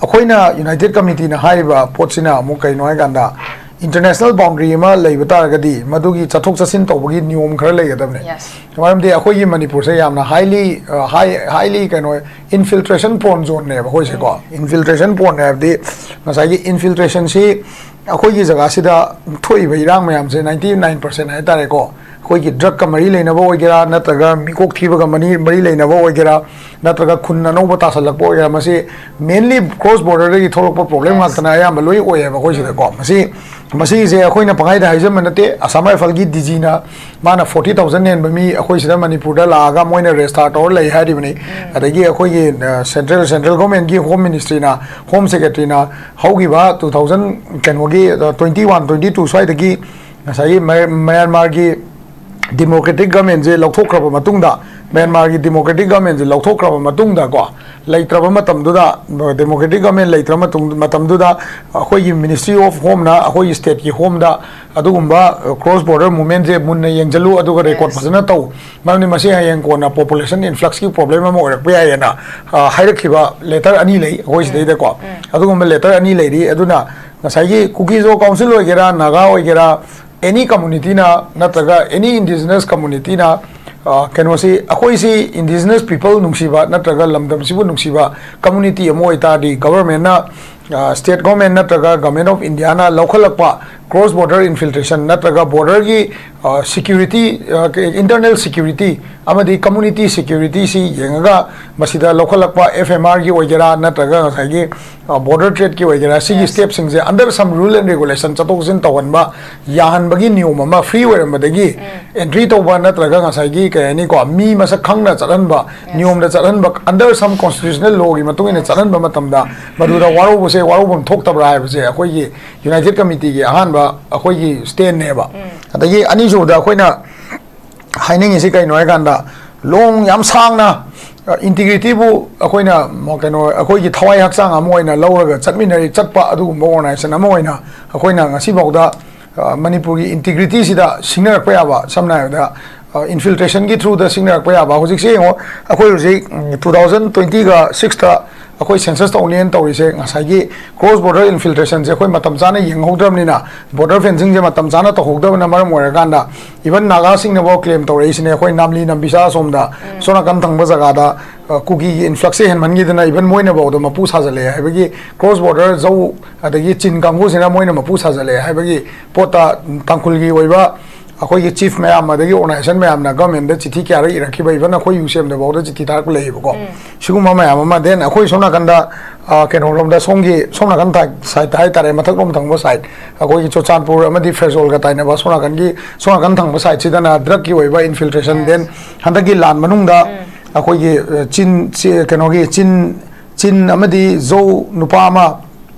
ꯑꯩꯈꯣꯏꯅ ꯌꯨꯅꯥꯏꯇꯦꯗ ꯀꯃꯤꯇꯤꯅ ꯍꯥꯏꯔꯤꯕ ꯄꯣꯠꯁꯤꯅ ꯑꯃꯨꯛ ꯀꯩꯅꯣ ꯍꯥꯏꯀꯥꯟꯗ, ꯏꯟꯇꯔꯅꯦꯁꯅꯦꯜ ꯕꯥꯎꯟꯗꯔꯤ ꯑꯃ ꯂꯩꯕ ꯇꯥꯔꯒꯗꯤ ꯃꯗꯨꯒꯤ ꯆꯠꯊꯣꯛ ꯆꯠꯁꯤꯟ ꯇꯧꯕꯒꯤ ꯅꯤꯌꯣꯝ ꯈꯔ ꯂꯩꯒꯗꯕꯅꯦ꯫ Yes. ꯃꯔꯝꯗꯤ ꯑꯩꯈꯣꯏꯒꯤ ꯃꯅꯤꯄꯨꯔꯁꯦ ꯌꯥꯝꯅ ꯍꯥꯏꯂꯤ, ꯍꯥꯏ ꯍꯥꯏꯂꯤ ꯀꯩꯅꯣ, ꯏꯟꯐꯤꯜꯇ꯭ꯔꯦꯁꯟ ꯄ꯭ꯔꯣꯟ ꯖꯣꯟꯅꯦꯕ ꯑꯩꯈꯣꯏꯁꯦꯀꯣ꯫ ꯏꯟꯐꯤꯜꯇ꯭ꯔꯦꯁꯟ ꯄ꯭ꯔꯣꯟ ꯍꯥꯏꯕꯗꯤ ꯉꯁꯥꯏꯒꯤ ꯏꯟꯐꯤꯜꯇ꯭ꯔꯦꯁꯟꯁꯤ ꯑꯩꯈꯣꯏꯒꯤ ꯖꯒꯥꯁꯤꯗ ꯊꯣꯛꯏꯕ ꯏꯔꯥꯡ ꯃꯌꯥꯝꯁꯦ ninety nine percent ꯍꯥꯏꯇꯥꯔꯦꯀꯣ, ꯑꯩꯈꯣꯏꯒꯤ ꯗ꯭ꯔꯒꯀ ꯃꯔꯤ ꯂꯩꯅꯕ ꯑꯣꯏꯒꯦꯔꯥ, ꯅꯠꯇ꯭ꯔꯒ ꯃꯤꯀꯣꯛ ꯊꯤꯕꯒ ꯃꯔꯤ ꯃꯔꯤ ꯂꯩꯅꯕ ꯑꯣꯏꯒꯦꯔꯥ, ꯅꯠꯇ꯭ꯔꯒ ꯈꯨꯟ ꯑꯅꯧꯕ ꯇꯥꯁꯜꯂꯛꯄ ꯑꯣꯏꯒꯦꯔꯥ, ꯃꯁꯤ ꯃꯦꯟꯂꯤ ꯀ꯭ꯔꯣꯁ ꯕꯣꯔꯗꯔꯗꯒꯤ ꯊꯣꯛꯂꯛꯄ ꯄ꯭ꯔꯣꯕ꯭ꯂꯦꯝ ꯉꯥꯛꯇꯅ ꯑꯌꯥꯝꯕ ꯂꯣꯏ ꯑꯣꯏꯌꯦꯕ ꯑꯩꯈꯣꯏ ꯁꯤꯗꯀꯣ꯫ ꯃꯁꯤ, ꯃꯁꯤꯁꯦ ꯑꯩꯈꯣꯏꯅ ꯄꯪꯍꯥꯏꯗ ꯍꯥꯏꯖꯕ ꯅꯠꯇꯦ꯫ ꯑꯁꯥꯝ ꯔꯥꯏꯐꯜꯒꯤ ꯗꯤ ꯖꯤꯅ ꯃꯥꯅ forty thousand ꯍꯦꯟꯕ ꯃꯤ ꯑꯩꯈꯣꯏ ꯁꯤꯗ ꯃꯅꯤꯄꯨꯔꯗ ꯂꯥꯛꯑꯒ ꯃꯣꯏꯅ ꯔꯦꯖꯤꯁꯇꯥꯔ ꯇꯧꯔ ꯂꯩ ꯍꯥꯏꯔꯤꯕꯅꯤ꯫ ꯑꯗꯒꯤ ꯑꯩꯈꯣꯏꯒꯤ, ꯑ, ꯁꯦꯟꯇ꯭ꯔꯦꯜ, ꯁꯦꯟꯇ꯭ꯔꯦꯜ ꯒꯣꯔꯃꯦꯟꯒꯤ ꯍꯣꯝ ꯃꯤꯅꯤꯁꯇ꯭ꯔꯤꯅ, ꯍꯣꯝ ꯁꯦꯀ꯭ꯔꯦꯇꯔꯤꯅ ꯍꯧꯈꯤꯕ two thousand, ꯀꯩꯅꯣꯒꯤ, ꯑ, twenty one, twenty two ꯁ꯭ꯋꯥꯏꯗꯒꯤ ꯉꯁꯥꯏꯒꯤ ꯃꯌꯥ-, ꯃꯌꯥꯟꯃꯥꯔꯒꯤ ꯗꯤꯃꯣꯀ꯭ꯔꯦꯇꯤꯛ ꯒꯚꯔꯟꯃꯦꯟꯁꯦ ꯂꯧꯊꯣꯛꯈ꯭ꯔꯕ ꯃꯇꯨꯡꯗ, ꯃꯌꯥꯟꯃꯥꯔꯒꯤ ꯗꯤꯃꯣꯀ꯭ꯔꯦꯇꯤꯛ ꯒꯚꯔꯟꯃꯦꯟꯁꯦ ꯂꯧꯊꯣꯛꯈ꯭ꯔꯕ ꯃꯇꯨꯡꯗꯀꯣ, ꯂꯩꯇ꯭ꯔꯕ ꯃꯇꯝꯗꯨꯗ, ꯗꯦꯃꯣꯀ꯭ꯔꯦꯇꯤꯛ ꯒꯚꯔꯟꯃꯦꯟ ꯂꯩꯇ꯭ꯔꯕ ꯃꯇꯨꯡ-, ꯃꯇꯝꯗꯨꯗ ꯑꯩꯈꯣꯏꯒꯤ ꯃꯤꯅꯤꯁꯇ꯭ꯔꯤ ꯑꯣꯐ ꯍꯣꯝꯅ ꯑꯩꯈꯣꯏꯒꯤ ꯁ꯭ꯇꯦꯠꯀꯤ ꯍꯣꯝꯗ ꯑꯗꯨꯒꯨꯝꯕ ꯀ꯭ꯔꯣꯁ ꯕꯣꯔꯗꯔ ꯃꯨꯚꯃꯦꯟꯁꯦ ꯃꯨꯟꯅ ꯌꯦꯡꯁꯤꯜꯂꯨ, ꯑꯗꯨꯒ ꯔꯦꯀꯣꯔꯗ ꯐꯖꯅ ꯇꯧ, ꯃꯔꯝꯗꯤ ꯃꯁꯤ ꯍꯌꯦꯡ ꯀꯣꯟꯅ ꯄꯣꯄꯨꯂꯦꯁꯟ ꯏꯟꯐ꯭ꯂꯛꯁꯀꯤ ꯄ꯭ꯔꯣꯕ꯭ꯂꯦꯝ ꯑꯃ ꯑꯣꯏꯔꯛꯄ ꯌꯥꯏꯌꯦꯅ, ꯑ, ꯍꯥꯏꯔꯛꯈꯤꯕ ꯂꯦꯇꯔ ꯑꯅꯤ ꯂꯩ ꯑꯩꯈꯣꯏ ꯁꯤꯗꯩꯗꯀꯣ꯫ ꯑꯗꯨꯒꯨꯝꯕ ꯂꯦꯇꯔ ꯑꯅꯤ ꯂꯩꯔꯤ꯫ ꯑꯗꯨꯅ ꯉꯁꯥꯏꯒꯤ ꯀꯨꯀꯤꯖꯣ ꯀꯥꯎꯟꯁꯤꯜ ꯑꯣꯏꯒꯦꯔꯥ, ꯅꯥꯒꯥ ꯑꯣꯏꯒꯦꯔꯥ, ꯑꯦꯅꯤ ꯀꯝꯃꯨꯅꯤꯇꯤꯅ ꯅꯠꯇ꯭ꯔꯒ ꯑꯦꯅꯤ ꯏꯟꯗꯤꯖꯤꯅꯁ ꯀꯝꯃꯨꯅꯤꯇꯤꯅ, ꯑ, ꯀꯩꯅꯣꯁꯤ, ꯑꯩꯈꯣꯏꯁꯤ ꯏꯟꯗꯤꯖꯤꯅꯁ ꯄꯤꯄꯜ ꯅꯨꯡꯁꯤꯕ ꯅꯠꯇ꯭ꯔꯒ ꯂꯝꯗꯝꯁꯤꯕꯨ ꯅꯨꯡꯁꯤꯕ ꯀꯝꯃꯨꯅꯤꯇꯤ ꯑꯃ ꯑꯣꯏꯇꯥꯔꯗꯤ, ꯒꯚꯔꯟꯃꯦꯟꯅ ꯁ꯭ꯇꯦꯠ ꯒꯣꯔꯃꯦꯟ ꯅꯠꯇ꯭ꯔꯒ ꯒꯣꯔꯃꯦꯟ ꯑꯣꯐ ꯏꯟꯗꯤꯌꯥꯅ ꯂꯧꯈꯠꯂꯛꯄ ꯀ꯭ꯔꯣꯁ ꯕꯣꯔꯗꯔ ꯏꯟꯐꯤꯜꯇ꯭ꯔꯦꯁꯟ ꯅꯠꯇ꯭ꯔꯒ ꯕꯣꯔꯗꯔꯒꯤ ꯁꯤꯀ꯭ꯌꯨꯔꯤꯇꯤ, ꯏꯟꯇꯔꯅꯦꯜ ꯁꯤꯀ꯭ꯌꯨꯔꯤꯇꯤ ꯑꯃꯗꯤ ꯀꯝꯃꯨꯅꯤꯇꯤ ꯁꯤꯀ꯭ꯌꯨꯔꯤꯇꯤꯁꯤ ꯌꯦꯡꯉꯒ ꯃꯁꯤꯗ ꯂꯧꯈꯠꯂꯛꯄ ꯑꯦꯐ ꯑꯦꯝ ꯑꯥꯔꯒꯤ ꯑꯣꯏꯒꯦꯔꯥ ꯅꯠꯇ꯭ꯔꯒ ꯉꯁꯥꯏꯒꯤ ꯕꯣꯔꯗꯔ ꯇ꯭ꯔꯦꯗꯀꯤ ꯑꯣꯏꯒꯦꯔꯥ, ꯁꯤꯒꯤ ꯁ꯭ꯇꯦꯞꯁꯤꯡꯁꯦ under some rule and regulation ꯆꯠꯊꯣꯛ ꯆꯠꯁꯤꯟ ꯇꯧꯍꯟꯕ ꯌꯥꯍꯟꯕꯒꯤ ꯅꯤꯌꯣꯝ ꯑꯃ, ꯐ꯭ꯔꯤ ꯑꯣꯏꯔꯝꯕꯗꯒꯤ ꯑꯦꯟꯇ꯭ꯔꯤ ꯇꯧꯕ ꯅꯠꯇ꯭ꯔꯒ ꯉꯁꯥꯏꯒꯤ ꯀꯩ ꯍꯥꯏꯅꯤꯀꯣ, ꯃꯤ ꯃꯁꯛ ꯈꯪꯅ ꯆꯠꯍꯟꯕ, ꯅꯤꯌꯣꯝꯗ ꯆꯠꯍꯟꯕ, under some constitutional lawꯒꯤ ꯃꯇꯨꯡ ꯏꯟꯅ ꯆꯠꯍꯟꯕ ꯃꯇꯝꯗ ꯃꯗꯨꯗ ꯋꯥꯔꯧꯕꯁꯦ ꯋꯥꯔꯧꯐꯝ ꯊꯣꯛꯇꯕ꯭ꯔꯥ ꯍꯥꯏꯕꯁꯦ ꯑꯩꯈꯣꯏꯒꯤ ꯌꯨꯅꯥꯏꯇꯦꯗ ꯀꯃꯤꯇꯤꯒꯤ ꯑꯍꯥꯟꯕ ꯑꯩꯈꯣꯏꯒꯤ ꯁ꯭ꯇꯦꯟꯅꯦꯕ꯫ ꯑꯗꯒꯤ ꯑꯅꯤꯁꯨꯕꯗ ꯑꯩꯈꯣꯏꯅ ꯍꯥꯏꯅꯤꯡꯉꯤꯁꯤ ꯀꯩꯅꯣ ꯍꯥꯏꯀꯥꯟꯗ, ꯂꯣꯡ ꯌꯥꯝ ꯁꯥꯡꯅ ꯏꯟꯇꯤꯒ꯭ꯔꯤꯇꯤꯕꯨ ꯑꯩꯈꯣꯏꯅ ꯀꯩꯅꯣ, ꯑꯩꯈꯣꯏꯒꯤ ꯊꯋꯥꯏ ꯍꯛꯆꯥꯡ ꯑꯃ ꯑꯣꯏꯅ ꯂꯧꯔꯒ ꯆꯠꯃꯤꯟꯅꯔꯤ, ꯆꯠꯄ ꯑꯗꯨꯒꯨꯝꯕ ꯑꯣꯔꯒꯅꯥꯏꯖꯦꯁꯟ ꯑꯃ ꯑꯣꯏꯅ ꯑꯩꯈꯣꯏꯅ ꯉꯁꯤꯐꯥꯎꯗ ꯃꯅꯤꯄꯨꯔꯒꯤ ꯏꯟꯇꯤꯒ꯭ꯔꯤꯇꯤꯁꯤꯗ ꯁꯤꯡꯅꯔꯛꯄ ꯌꯥꯕ, ꯁꯝꯅ ꯍꯥꯏꯔꯕꯗ ꯏꯟꯐꯤꯜꯇ꯭ꯔꯦꯁꯟꯒꯤ ꯊ꯭ꯔꯨꯗ ꯁꯤꯡꯅꯔꯛꯄ ꯌꯥꯕ꯫ ꯍꯧꯖꯤꯛꯁꯦ ꯌꯦꯡꯉꯣ, ꯑꯩꯈꯣꯏ ꯍꯧꯖꯤꯛ ꯇꯨ ꯊꯥꯎꯖꯟ ꯇ꯭ꯋꯦꯟꯇꯤꯒ ꯁꯤꯛꯁꯇ ꯑꯩꯈꯣꯏ ꯁꯦꯟꯁꯁ ꯇꯧꯅꯦꯅ ꯇꯧꯔꯤꯁꯦ ꯉꯁꯥꯏꯒꯤ ꯀ꯭ꯔꯣꯁ ꯕꯣꯔꯗꯔ ꯏꯟꯐꯤꯜꯇ꯭ꯔꯦꯁꯟꯁꯦ ꯑꯩꯈꯣꯏ ꯃꯇꯝ ꯆꯥꯅ ꯌꯦꯡꯍꯧꯗ꯭ꯔꯕꯅꯤꯅ, ꯕꯣꯔꯗꯔ ꯐꯦꯟꯁꯤꯡꯁꯦ ꯃꯇꯝ ꯆꯥꯅ ꯇꯧꯍꯧꯗꯕꯅ ꯃꯔꯝ ꯑꯣꯏꯔꯀꯥꯟꯗ, ꯏꯚꯟ ꯅꯥꯒꯥꯁꯤꯡꯅꯐꯥꯎ ꯀ꯭ꯂꯦꯝ ꯇꯧꯔꯛꯏꯁꯤꯅꯦ, ꯑꯩꯈꯣꯏ ꯅꯥꯝꯂꯤ ꯅꯝꯕꯤꯁꯥ ꯑꯁꯣꯝꯗ, ꯁꯣꯝ ꯅꯥꯀꯟ ꯊꯪꯕ ꯖꯒꯥꯗ ꯀꯨꯀꯤꯒꯤ ꯏꯟꯐ꯭ꯂꯛꯁꯁꯦ ꯍꯦꯟꯃꯟꯈꯤꯗꯅ ꯏꯚꯟ ꯃꯣꯏꯅꯐꯥꯎꯗ ꯃꯄꯨ ꯁꯥꯖꯜꯂꯛꯑꯦ ꯍꯥꯏꯕꯒꯤ, ꯀ꯭ꯔꯣꯁ ꯕꯣꯔꯗꯔ ꯖꯧ ꯑꯗꯒꯤ ꯆꯤꯟ ꯀꯥꯡꯕꯨꯁꯤꯅ ꯃꯣꯏꯅ ꯃꯄꯨ ꯁꯥꯖꯜꯂꯛꯑꯦ ꯍꯥꯏꯕꯒꯤ ꯄꯣꯠꯇ ꯇꯥꯡꯈꯨꯜꯒꯤ ꯑꯣꯏꯕ ꯑꯩꯈꯣꯏꯒꯤ ꯆꯤꯐ ꯃꯌꯥꯝ ꯑꯗꯒꯤ ꯑꯣꯔꯒꯅꯥꯏꯖꯦꯁꯟ ꯃꯌꯥꯝꯅ ꯒꯚꯔꯟꯃꯦꯟꯗ ꯆꯤꯊꯤ ꯀꯌꯥꯔꯛ ꯏꯔꯛꯈꯤꯕ, ꯏꯚꯟ ꯑꯩꯈꯣꯏ ꯌꯨ ꯁꯤ ꯑꯦꯝꯗꯐꯥꯎꯗ ꯆꯤꯊꯤ ꯊꯥꯔꯛꯄ ꯂꯩꯌꯦꯕꯀꯣ꯫ ꯁꯤꯒꯨꯝꯕ ꯃꯌꯥꯝ ꯑꯃ, ꯗꯦꯟ ꯑꯩꯈꯣꯏ ꯁꯣꯝ ꯅꯥꯀꯟꯗ, ꯑ, ꯀꯩꯅꯣꯔꯣꯝꯗ, ꯁꯣꯝꯒꯤ ꯁꯣꯝ ꯅꯥꯀꯟ ꯁꯥꯏꯠꯇ ꯍꯥꯏꯇꯥꯔꯦ, ꯃꯊꯛꯂꯣꯝ ꯊꯪꯕ ꯁꯥꯏꯠ, ꯑꯩꯈꯣꯏꯒꯤ ꯆꯨꯔꯆꯥꯟꯄꯨꯔ ꯑꯃꯗꯤ ꯐꯦꯔꯖꯣꯜꯒ ꯇꯥꯏꯅꯕ ꯁꯣꯝ ꯅꯥꯀꯟꯒꯤ, ꯁꯣꯝ ꯅꯥꯀꯟ ꯊꯪꯕ ꯁꯥꯏꯠꯁꯤꯗꯅ ꯗ꯭ꯔꯒꯀꯤ ꯑꯣꯏꯕ ꯏꯟꯐꯤꯜꯇ꯭ꯔꯦꯁꯟ, ꯗꯦꯟ ꯍꯟꯗꯛꯀꯤ ꯂꯥꯟ ꯃꯅꯨꯡꯗ ꯑꯩꯈꯣꯏꯒꯤ, ꯑ, ꯆꯤꯟ, ꯆꯤ-, ꯀꯩꯅꯣꯒꯤ ꯆꯤꯟ, ꯆꯤꯟ ꯑꯃꯗꯤ ꯖꯧ ꯅꯨꯄꯥ ꯑꯃ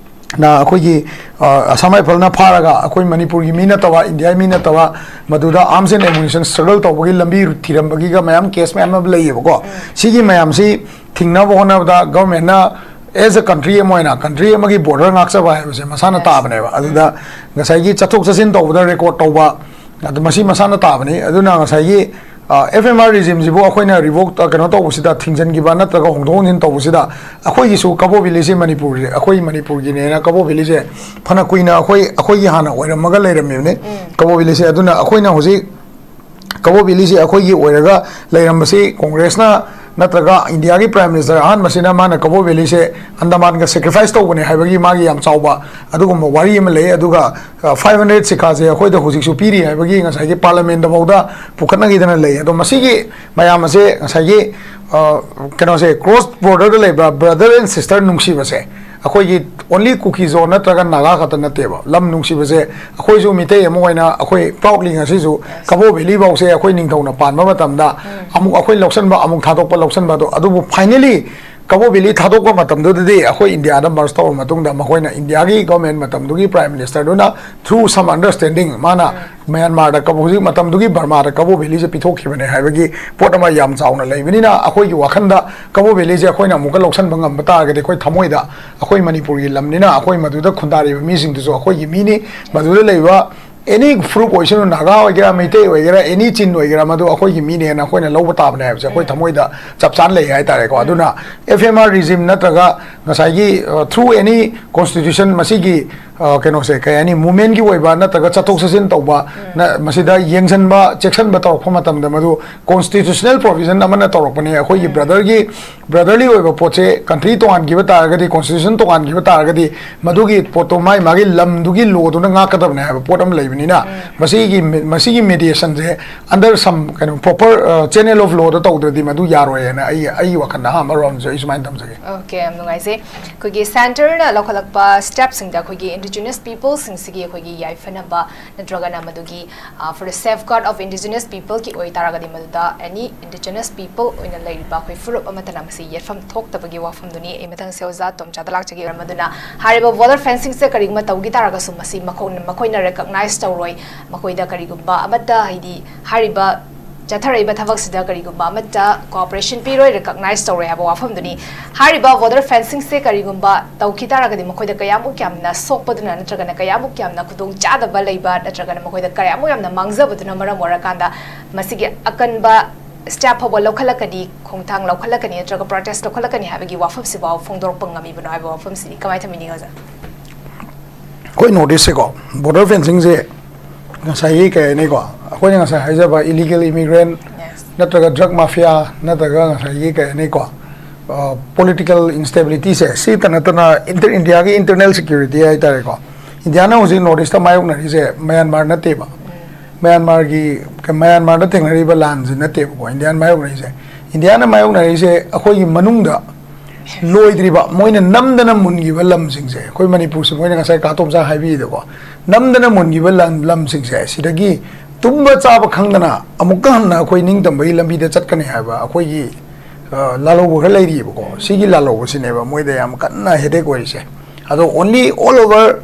ꯅ ꯑꯩꯈꯣꯏꯒꯤ, ꯑ, ꯑꯁꯥꯝ ꯔꯥꯏꯐꯜꯅ ꯐꯥꯔꯒ ꯑꯩꯈꯣꯏ ꯃꯅꯤꯄꯨꯔꯒꯤ ꯃꯤ ꯅꯠꯇꯕ, ꯏꯟꯗꯤꯌꯥꯒꯤ ꯃꯤ ꯅꯠꯇꯕ, ꯃꯗꯨꯗ arms and ammunition struggle ꯇꯧꯕꯒꯤ ꯂꯝꯕꯤ ꯊꯤꯔꯝꯕꯒꯤꯒ ꯃꯌꯥꯝ ꯀꯦꯁ ꯃꯌꯥꯝ ꯑꯃ ꯂꯩꯌꯦꯕꯀꯣ꯫ ꯁꯤꯒꯤ ꯃꯌꯥꯝꯁꯤ ꯊꯤꯡꯅꯕ ꯍꯣꯠꯅꯕꯗ ꯒꯚꯔꯟꯃꯦꯟꯠꯅ as a country ꯑꯃ ꯑꯣꯏꯅ, country ꯑꯃꯒꯤ ꯕꯣꯔꯗꯔ ꯉꯥꯛꯆꯕ ꯍꯥꯏꯕꯁꯦ ꯃꯁꯥꯅ ꯇꯥꯕꯅꯦꯕ꯫ ꯑꯗꯨꯗ ꯉꯁꯥꯏꯒꯤ ꯆꯠꯊꯣꯛ ꯆꯠꯁꯤꯟ ꯇꯧꯕꯗ ꯔꯦꯀꯣꯔꯠ ꯇꯧꯕ, ꯑꯗꯨ ꯃꯁꯤ ꯃꯁꯥꯅ ꯇꯥꯕꯅꯤ꯫ ꯑꯗꯨꯅ ꯉꯁꯥꯏꯒꯤ, ꯑ, ꯑꯦꯐ ꯑꯦꯝ ꯑꯥꯔ ꯔꯤꯖꯤꯝꯁꯤꯕꯨ ꯑꯩꯈꯣꯏꯅ ꯔꯤꯚꯣꯛ, ꯑ, ꯀꯩꯅꯣ ꯇꯧꯕꯁꯤꯗ, ꯊꯤꯡꯖꯤꯟꯈꯤꯕ ꯅꯠꯇ꯭ꯔꯒ ꯍꯣꯡꯗꯣꯛ ꯍꯣꯡꯖꯤꯟ ꯇꯧꯕꯁꯤꯗ, ꯑꯩꯈꯣꯏꯒꯤꯁꯨ ꯀꯕꯣ ꯚꯦꯂꯤꯁꯦ ꯃꯅꯤꯄꯨꯔꯁꯦ, ꯑꯩꯈꯣꯏ ꯃꯅꯤꯄꯨꯔꯒꯤꯅꯦꯅ ꯀꯕꯣ ꯚꯦꯂꯤꯁꯦ ꯐꯅ ꯀꯨꯏꯅ ꯑꯩꯈꯣꯏ, ꯑꯩꯈꯣꯏꯒꯤ ꯍꯥꯟꯅ ꯑꯣꯏꯔꯝꯃꯒ ꯂꯩꯔꯝꯃꯤꯕꯅꯤ꯫ ꯀꯕꯣ ꯚꯦꯂꯤꯁꯦ, ꯑꯗꯨꯅ ꯑꯩꯈꯣꯏꯅ ꯍꯧꯖꯤꯛ ꯀꯕꯣ ꯚꯦꯂꯤꯁꯦ ꯑꯩꯈꯣꯏꯒꯤ ꯑꯣꯏꯔꯒ ꯂꯩꯔꯝꯕꯁꯤ ꯀꯣꯡꯒ꯭ꯔꯦꯁꯅ ꯅꯠꯇ꯭ꯔꯒ ꯏꯟꯗꯤꯌꯥꯒꯤ ꯄ꯭ꯔꯥꯏꯝ ꯃꯤꯅꯤꯁꯇꯔ ꯑꯍꯥꯟꯕꯁꯤꯅ ꯃꯥꯅ ꯀꯕꯣ ꯚꯦꯂꯤꯁꯦ ꯑꯟꯗꯃꯥꯟꯒ ꯁꯦꯀ꯭ꯔꯤꯐꯥꯏꯁ ꯇꯧꯕꯅꯦ ꯍꯥꯏꯕꯒꯤ ꯃꯥꯒꯤ ꯌꯥꯝ ꯆꯥꯎꯕ ꯑꯗꯨꯒꯨꯝꯕ ꯋꯥꯔꯤ ꯑꯃ ꯂꯩ꯫ ꯑꯗꯨꯒ ꯐꯥꯏꯚ ꯍꯟꯗ꯭ꯔꯦꯠ ꯁꯤꯀꯥꯁꯦ ꯑꯩꯈꯣꯏꯗ ꯍꯧꯖꯤꯛꯁꯨ ꯄꯤꯔꯤ ꯍꯥꯏꯕꯒꯤ ꯉꯁꯥꯏꯒꯤ ꯄꯥꯔꯂꯃꯦꯟꯗꯐꯥꯎꯗ ꯄꯨꯈꯠꯅꯈꯤꯗꯅ ꯂꯩ꯫ ꯑꯗꯣ ꯃꯁꯤꯒꯤ ꯃꯌꯥꯝ ꯑꯁꯦ ꯉꯁꯥꯏꯒꯤ ꯑ, ꯀꯩꯅꯣꯁꯦ, ꯀ꯭ꯔꯣꯁ ꯕꯣꯔꯗꯔꯗ ꯂꯩꯕ ꯕ꯭ꯔꯗꯔ ꯑꯦꯟ ꯁꯤꯁꯇꯔ ꯅꯨꯡꯁꯤꯕꯁꯦ, ꯑꯩꯈꯣꯏꯒꯤ ꯑꯣꯟꯂꯤ ꯀꯨꯀꯤ ꯖꯣꯟ ꯅꯠꯇ꯭ꯔꯒ ꯅꯥꯒꯥ ꯈꯛꯇ ꯅꯠꯇꯦꯕ꯫ ꯂꯝ ꯅꯨꯡꯁꯤꯕꯁꯦ ꯑꯩꯈꯣꯏꯁꯨ ꯃꯤꯇꯩ ꯑꯃ ꯑꯣꯏꯅ ꯑꯩꯈꯣꯏ ꯄ꯭ꯔꯥꯎꯗꯂꯤ ꯉꯁꯤꯁꯨ ꯀꯕꯣ ꯚꯦꯂꯤ ꯐꯥꯎꯁꯦ ꯑꯩꯈꯣꯏ ꯅꯤꯡꯊꯧꯅ ꯄꯥꯟꯕ ꯃꯇꯝꯗ ꯑꯃꯨꯛ ꯑꯩꯈꯣꯏ ꯂꯧꯁꯟꯕ, ꯑꯃꯨꯛ ꯊꯥꯗꯣꯛꯄ, ꯂꯧꯁꯟꯕ ꯑꯗꯣ, ꯑꯗꯨꯕꯨ ꯐꯥꯏꯅꯦꯂꯤ ꯀꯕꯣ ꯚꯦꯂꯤ ꯊꯥꯗꯣꯛꯄ ꯃꯇꯝꯗꯨꯗꯗꯤ ꯑꯩꯈꯣꯏ ꯏꯟꯗꯤꯌꯥꯗ ꯃꯔꯁ ꯇꯧꯔꯕ ꯃꯇꯨꯡꯗ ꯃꯈꯣꯏꯅ ꯏꯟꯗꯤꯌꯥꯒꯤ ꯒꯣꯔꯃꯦꯟ ꯃꯇꯝꯗꯨꯒꯤ ꯄ꯭ꯔꯥꯏꯝ ꯃꯤꯅꯤꯁꯇꯔꯗꯨꯅ through some understanding ꯃꯥꯅ ꯃ꯭ꯌꯥꯟꯃꯥꯔꯗ ꯀꯕꯣ-, ꯍꯧꯖꯤꯛ ꯃꯇꯝꯗꯨꯒꯤ ꯕꯔꯃꯥꯗ ꯀꯕꯣ ꯚꯦꯂꯤꯁꯦ ꯄꯤꯊꯣꯛꯈꯤꯕꯅꯦ ꯍꯥꯏꯕꯒꯤ ꯄꯣꯠ ꯑꯃ ꯌꯥꯝ ꯆꯥꯎꯅ ꯂꯩꯕꯅꯤꯅ, ꯑꯩꯈꯣꯏꯒꯤ ꯋꯥꯈꯜꯗ ꯀꯕꯣ ꯚꯦꯂꯤꯁꯦ ꯑꯩꯈꯣꯏꯅ ꯑꯃꯨꯛꯀ ꯂꯧꯁꯟꯕ ꯉꯝꯕ ꯇꯥꯔꯒꯗꯤ, ꯑꯩꯈꯣꯏ ꯊꯃꯣꯏꯗ, ꯑꯩꯈꯣꯏ ꯃꯅꯤꯄꯨꯔꯒꯤ ꯂꯝꯅꯤꯅ, ꯑꯩꯈꯣꯏ ꯃꯗꯨꯗ ꯈꯨꯟꯗꯥꯔꯤꯕ ꯃꯤꯁꯤꯡꯗꯨꯁꯨ ꯑꯩꯈꯣꯏꯒꯤ ꯃꯤꯅꯤ꯫ ꯃꯗꯨꯗ ꯂꯩꯕ ꯑꯦꯅꯤ ꯐ꯭ꯔꯨꯞ ꯑꯣꯏꯁꯅꯨ, ꯅꯥꯒꯥ ꯑꯣꯏꯒꯦꯔꯥ, ꯃꯩꯇꯩ ꯑꯣꯏꯒꯦꯔꯥ, ꯑꯦꯅꯤ ꯆꯤꯟ ꯑꯣꯏꯒꯦꯔꯥ, ꯃꯗꯨ ꯑꯩꯈꯣꯏꯒꯤ ꯃꯤꯅꯦꯅ ꯑꯩꯈꯣꯏꯅ ꯂꯧꯕ ꯇꯥꯕꯅꯦ ꯍꯥꯏꯕꯁꯦ ꯑꯩꯈꯣꯏ ꯊꯃꯣꯏꯗ ꯆꯞ ꯆꯥꯅ ꯂꯩ ꯍꯥꯏꯇꯥꯔꯦꯀꯣ꯫ ꯑꯗꯨꯅ F M R regime ꯅꯠꯇ꯭ꯔꯒ ꯉꯁꯥꯏꯒꯤ, ꯑ, through any constitution ꯃꯁꯤꯒꯤ, ꯑ, ꯀꯩꯅꯣꯁꯦ, ꯀꯩ ꯍꯥꯏꯅꯤ, ꯃꯨꯞꯃꯦꯟꯒꯤ ꯑꯣꯏꯕ ꯅꯠꯇ꯭ꯔꯒ ꯆꯠꯊꯣꯛ ꯆꯠꯁꯤꯟ ꯇꯧꯕ, ꯅ-, ꯃꯁꯤꯗ ꯌꯦꯡꯁꯤꯟꯕ, ꯆꯦꯛꯁꯤꯟꯕ ꯇꯧꯔꯛꯄ ꯃꯇꯝꯗ ꯃꯗꯨ ꯀꯣꯟꯁꯇꯤꯇ꯭ꯌꯨꯁꯅꯦꯜ ꯄ꯭ꯔꯣꯕꯤꯖꯟ ꯑꯃꯅ ꯇꯧꯔꯛꯄꯅꯦ꯫ ꯑꯩꯈꯣꯏꯒꯤ ꯕ꯭ꯔꯗꯔꯒꯤ, ꯕ꯭ꯔꯗꯔꯂꯤ ꯑꯣꯏꯕ ꯄꯣꯠꯁꯦ ꯀꯟꯇ꯭ꯔꯤ ꯇꯣꯉꯥꯟꯈꯤꯕ ꯇꯥꯔꯒꯗꯤ, ꯀꯣꯟꯁꯇꯤꯇ꯭ꯌꯨꯁꯟ ꯇꯣꯉꯥꯟꯈꯤꯕ ꯇꯥꯔꯒꯗꯤ, ꯃꯗꯨꯒꯤ ꯄꯣꯠꯇꯣ ꯃꯥꯒꯤ, ꯃꯥꯒꯤ ꯂꯝꯗꯨꯒꯤ ꯂꯣꯗꯨꯅ ꯉꯥꯛꯀꯗꯕꯅꯦ ꯍꯥꯏꯕ ꯄꯣꯠ ꯑꯃ ꯂꯩꯕꯅꯤꯅ, ꯃꯁꯤꯒꯤ ꯃꯦ-, ꯃꯁꯤꯒꯤ ꯃꯦꯗꯤꯌꯦꯁꯟꯁꯦ under some ꯀꯩꯅꯣ proper, ꯑ, channel of lawꯗ ꯇꯧꯗ꯭ꯔꯗꯤ ꯃꯗꯨ ꯌꯥꯔꯣꯏ ꯍꯥꯏꯅ ꯑꯩ, ꯑꯩꯒꯤ ꯋꯥꯈꯜꯗ ꯑꯍꯥꯟꯕ ꯔꯣꯝꯁꯦ ꯑꯩ ꯁꯨꯃꯥꯏꯅ ꯊꯝꯖꯒꯦ꯫ ꯑꯣꯀꯦ, ꯌꯥꯝ ꯅꯨꯡꯉꯥꯏꯖꯩ꯫ ꯑꯩꯈꯣꯏꯒꯤ ꯁꯦꯟꯇꯔꯅ ꯂꯧꯈꯠꯂꯛꯄ ꯁ꯭ꯇꯦꯞꯁꯤꯡꯗ ꯑꯩꯈꯣꯏꯒꯤ ꯏꯟꯗꯤꯖꯤꯅꯁ ꯄꯤꯄꯜꯁꯤꯡꯁꯤꯒꯤ ꯑꯩꯈꯣꯏꯒꯤ ꯌꯥꯏꯐꯅꯕ ꯅꯠꯇ꯭ꯔꯒꯅ ꯃꯗꯨꯒꯤ, ꯑ, for the safeguard of indigenous peopleꯒꯤ ꯑꯣꯏꯇꯥꯔꯒꯗꯤ ꯃꯗꯨꯗ ꯑꯦꯅꯤ ꯏꯟꯗꯤꯖꯤꯅꯁ ꯄꯤꯄꯜ ꯑꯣꯏꯅ ꯂꯩꯔꯤꯕ ꯑꯩꯈꯣꯏ ꯐꯨꯔꯨꯞ ꯑꯃꯠꯇꯅ ꯃꯁꯤ ꯌꯦꯠꯐꯝ ꯊꯣꯛꯇꯕꯒꯤ ꯋꯥꯐꯝꯗꯨꯅꯤ꯫ ꯑꯩ ꯃꯊꯪꯁꯦ ꯑꯣꯖꯥ ꯇꯣꯝꯆꯥꯗ ꯂꯥꯛꯆꯒꯦ꯫ ꯃꯗꯨꯅ ꯍꯥꯏꯔꯤꯕ ꯕꯣꯔꯗꯔ ꯐꯦꯟꯁꯤꯡꯁꯦ ꯀꯔꯤꯒꯨꯝꯕ ꯇꯧꯈꯤ ꯇꯥꯔꯒꯁꯨ ꯃꯁꯤ ꯃꯈꯣꯏꯅ, ꯃꯈꯣꯏꯅ ꯔꯦꯀꯛꯅꯥꯏꯁ ꯇꯧꯔꯣꯏ꯫ ꯃꯈꯣꯏꯗ ꯀꯔꯤꯒꯨꯝꯕ ꯑꯃꯠꯇ, ꯍꯥꯏꯗꯤ ꯍꯥꯏꯔꯤꯕ ꯆꯠꯊꯔꯛꯏꯕ ꯊꯕꯛꯁꯤꯗ ꯀꯔꯤꯒꯨꯝꯕ ꯑꯃꯠꯇ ꯀꯣꯑꯣꯄꯔꯦꯁꯟ ꯄꯤꯔꯣꯏ, ꯔꯦꯀꯛꯅꯥꯏꯁ ꯇꯧꯔꯣꯏ ꯍꯥꯏꯕ ꯋꯥꯐꯝꯗꯨꯅꯤ꯫ ꯍꯥꯏꯔꯤꯕ ꯕꯣꯔꯗꯔ ꯐꯦꯟꯁꯤꯡꯁꯦ ꯀꯔꯤꯒꯨꯝꯕ ꯇꯧꯈꯤ ꯇꯥꯔꯒꯗꯤ ꯃꯈꯣꯏꯗ ꯀꯌꯥꯃꯨꯛ ꯌꯥꯝꯅ ꯁꯣꯛꯄꯗꯨꯅ ꯅꯠꯇ꯭ꯔꯒꯅ ꯀꯌꯥꯃꯨꯛ ꯌꯥꯝꯅ ꯈꯨꯗꯣꯡ ꯆꯥꯗꯕ ꯂꯩꯕ ꯅꯠꯇ꯭ꯔꯒꯅ ꯃꯈꯣꯏꯗ ꯀꯌꯥꯃꯨꯛ ꯌꯥꯝꯅ ꯃꯥꯡꯖꯕꯗꯨꯅ ꯃꯔꯝ ꯑꯣꯏꯔꯀꯥꯟꯗ ꯃꯁꯤꯒꯤ ꯑꯀꯟꯕ ꯁ꯭ꯇꯦꯞ ꯐꯥꯎꯕ ꯂꯧꯈꯠꯂꯛꯀꯅꯤ, ꯈꯣꯡꯊꯥꯡ ꯂꯧꯈꯠꯂꯛꯀꯅꯤ ꯅꯠꯇ꯭ꯔꯒ ꯄ꯭ꯔꯣꯇꯦꯁ ꯂꯧꯈꯠꯂꯛꯀꯅꯤ ꯍꯥꯏꯕꯒꯤ ꯋꯥꯐꯝꯁꯤꯐꯥꯎ ꯐꯣꯡꯗꯣꯔꯛꯄ ꯉꯝꯃꯤꯕꯅꯣ ꯍꯥꯏꯕ ꯋꯥꯐꯝꯁꯤꯅꯤ꯫ ꯀꯃꯥꯏꯅ ꯊꯝꯕꯤꯅꯤꯡꯉꯤ ꯑꯣꯖꯥ? ꯑꯩꯈꯣꯏ ꯅꯣꯔꯠ ꯏꯁꯁꯦꯀꯣ, ꯕꯣꯔꯗꯔ ꯐꯦꯟꯁꯤꯡꯁꯦ ꯉꯁꯥꯏꯒꯤ ꯀꯩ ꯍꯥꯏꯅꯤꯀꯣ, ꯑꯩꯈꯣꯏꯅ ꯉꯁꯥꯏ ꯍꯥꯏꯖꯕ ꯏꯂꯤꯒꯦꯜ ꯏꯃꯤꯒ꯭ꯔꯦꯟ, ꯌꯦꯁ꯫ ꯅꯠꯇ꯭ꯔꯒ drug mafia, ꯅꯠꯇ꯭ꯔꯒ ꯉꯁꯥꯏꯒꯤ ꯀꯩ ꯍꯥꯏꯅꯤꯀꯣ, ꯄꯣꯂꯤꯇꯤꯀꯦꯜ ꯏꯟꯁꯇꯦꯕꯤꯂꯤꯇꯤꯁꯦ, ꯁꯤ ꯅꯠꯇꯅ ꯏꯟꯇꯔ ꯏꯟꯗꯤꯌꯥꯒꯤ ꯏꯟꯇꯔꯅꯦꯜ ꯁꯦꯀ꯭ꯌꯨꯔꯤꯇꯤ ꯍꯥꯏ ꯇꯥꯔꯦꯀꯣ, ꯏꯟꯗꯤꯌꯥꯅ ꯍꯧꯖꯤꯛ ꯅꯣꯔꯠ ꯏꯁꯇ ꯃꯥꯌꯣꯛꯅꯔꯤꯁꯦ ꯃꯌꯥꯟꯃꯥꯔ ꯅꯠꯇꯦꯕ꯫ ꯃꯌꯥꯟꯃꯥꯔꯒꯤ, ꯃꯌꯥꯟꯃꯥꯔꯗ ꯊꯦꯡꯅꯔꯤꯕ ꯂꯥꯟꯁꯤ ꯅꯠꯇꯦꯕꯀꯣ ꯏꯟꯗꯤꯌꯥꯅ ꯃꯥꯌꯣꯛꯅꯔꯤꯁꯦ꯫ ꯏꯟꯗꯤꯌꯥꯅ ꯃꯥꯌꯣꯛꯅꯔꯤꯁꯦ ꯑꯩꯈꯣꯏꯒꯤ ꯃꯅꯨꯡꯗ ꯂꯣꯏꯗ꯭ꯔꯤꯕ, ꯃꯣꯏꯅ ꯅꯝꯗꯅ ꯃꯨꯟꯈꯤꯕ ꯂꯝꯁꯤꯡꯁꯦ, ꯑꯩꯈꯣꯏ ꯃꯅꯤꯄꯨꯔꯁꯤ ꯃꯣꯏꯅ ꯉꯁꯥꯏ ꯀꯥ ꯇꯣꯝꯆꯥ ꯍꯥꯏꯕꯤꯗꯀꯣ, ꯅꯝꯗꯅ ꯃꯨꯟꯈꯤꯕ ꯂꯝ, ꯂꯝꯁꯤꯡꯁꯦ, ꯁꯤꯗꯒꯤ ꯇꯨꯝꯕ ꯆꯥꯕ ꯈꯪꯗꯅ ꯑꯃꯨꯛꯀ ꯍꯟꯅ ꯑꯩꯈꯣꯏ ꯅꯤꯡꯇꯝꯕꯒꯤ ꯂꯝꯕꯤꯗ ꯆꯠꯀꯅꯤ ꯍꯥꯏꯕ ꯑꯩꯈꯣꯏꯒꯤ, ꯑ, ꯂꯥꯜꯍꯧꯕ ꯈꯔ ꯂꯩꯔꯤꯕꯀꯣ꯫ ꯁꯤꯒꯤ ꯂꯥꯜꯍꯧꯕꯁꯤꯅꯦꯕ ꯃꯣꯏꯗ ꯌꯥꯝ ꯀꯟꯅ ꯍꯦꯗꯦꯛ ꯑꯣꯏꯔꯤꯁꯦ꯫ ꯑꯗꯣ only all over